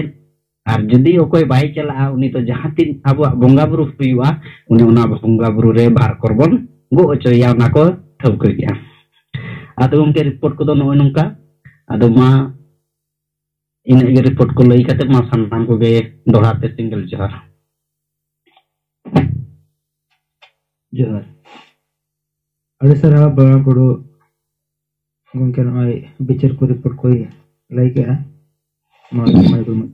ᱟᱨ ᱡᱩᱫᱤ ᱚᱠᱚᱭ ᱵᱟᱭ ᱪᱟᱞᱟᱜᱼᱟ, ᱩᱱᱤ ᱫᱚ ᱡᱟᱦᱟᱸ ᱛᱤᱱ ᱟᱵᱚᱣᱟᱜ ᱵᱚᱸᱜᱟ ᱵᱩᱨᱩ ᱦᱩᱭᱩᱜᱼᱟ, ᱩᱱᱤ ᱚᱱᱟ ᱵᱚᱸᱜᱟ ᱵᱩᱨᱩ ᱨᱮ ᱵᱷᱟᱨ ᱠᱚᱨ ᱵᱚᱱ ᱜᱚᱜ ᱦᱚᱪᱚᱭᱮᱭᱟ, ᱚᱱᱟ ᱠᱚ ᱴᱷᱟᱹᱣᱠᱟᱹ ᱠᱮᱜᱼᱟ᱾ ᱟᱫᱚ ᱜᱚᱢᱠᱮ, ᱨᱤᱯᱳᱨᱴ ᱠᱚᱫᱚ ᱱᱚᱜᱼᱚᱭ ᱱᱚᱝᱠᱟ᱾ ᱟᱫᱚ ᱢᱟ ᱤᱱᱟᱹᱜ ᱜᱮ ᱨᱤᱯᱳᱨᱴ ᱠᱚ ᱞᱟᱹᱭ ᱠᱟᱛᱮ ᱢᱟ ᱥᱟᱱᱟᱢ ᱠᱚᱜᱮ ᱫᱚᱦᱲᱟ ᱛᱮ ᱥᱤᱸᱜᱮᱞ ᱡᱚᱦᱟᱨ᱾ ᱡᱚᱦᱟᱨ᱾ ᱟᱹᱰᱤ ᱥᱟᱨᱦᱟᱣ ᱵᱟᱵᱟ ᱵᱩᱨᱩ ᱜᱚᱢᱠᱮ, ᱱᱚᱜᱼᱚᱭ ᱵᱤᱪᱟᱹᱨ ᱠᱚ ᱨᱤᱯᱳᱨᱴ ᱠᱚᱭ ᱞᱟᱹᱭ ᱠᱮᱜᱼᱟ᱾ ᱢᱟ ᱢᱟᱹᱭ ᱵᱟᱹᱵᱩ᱾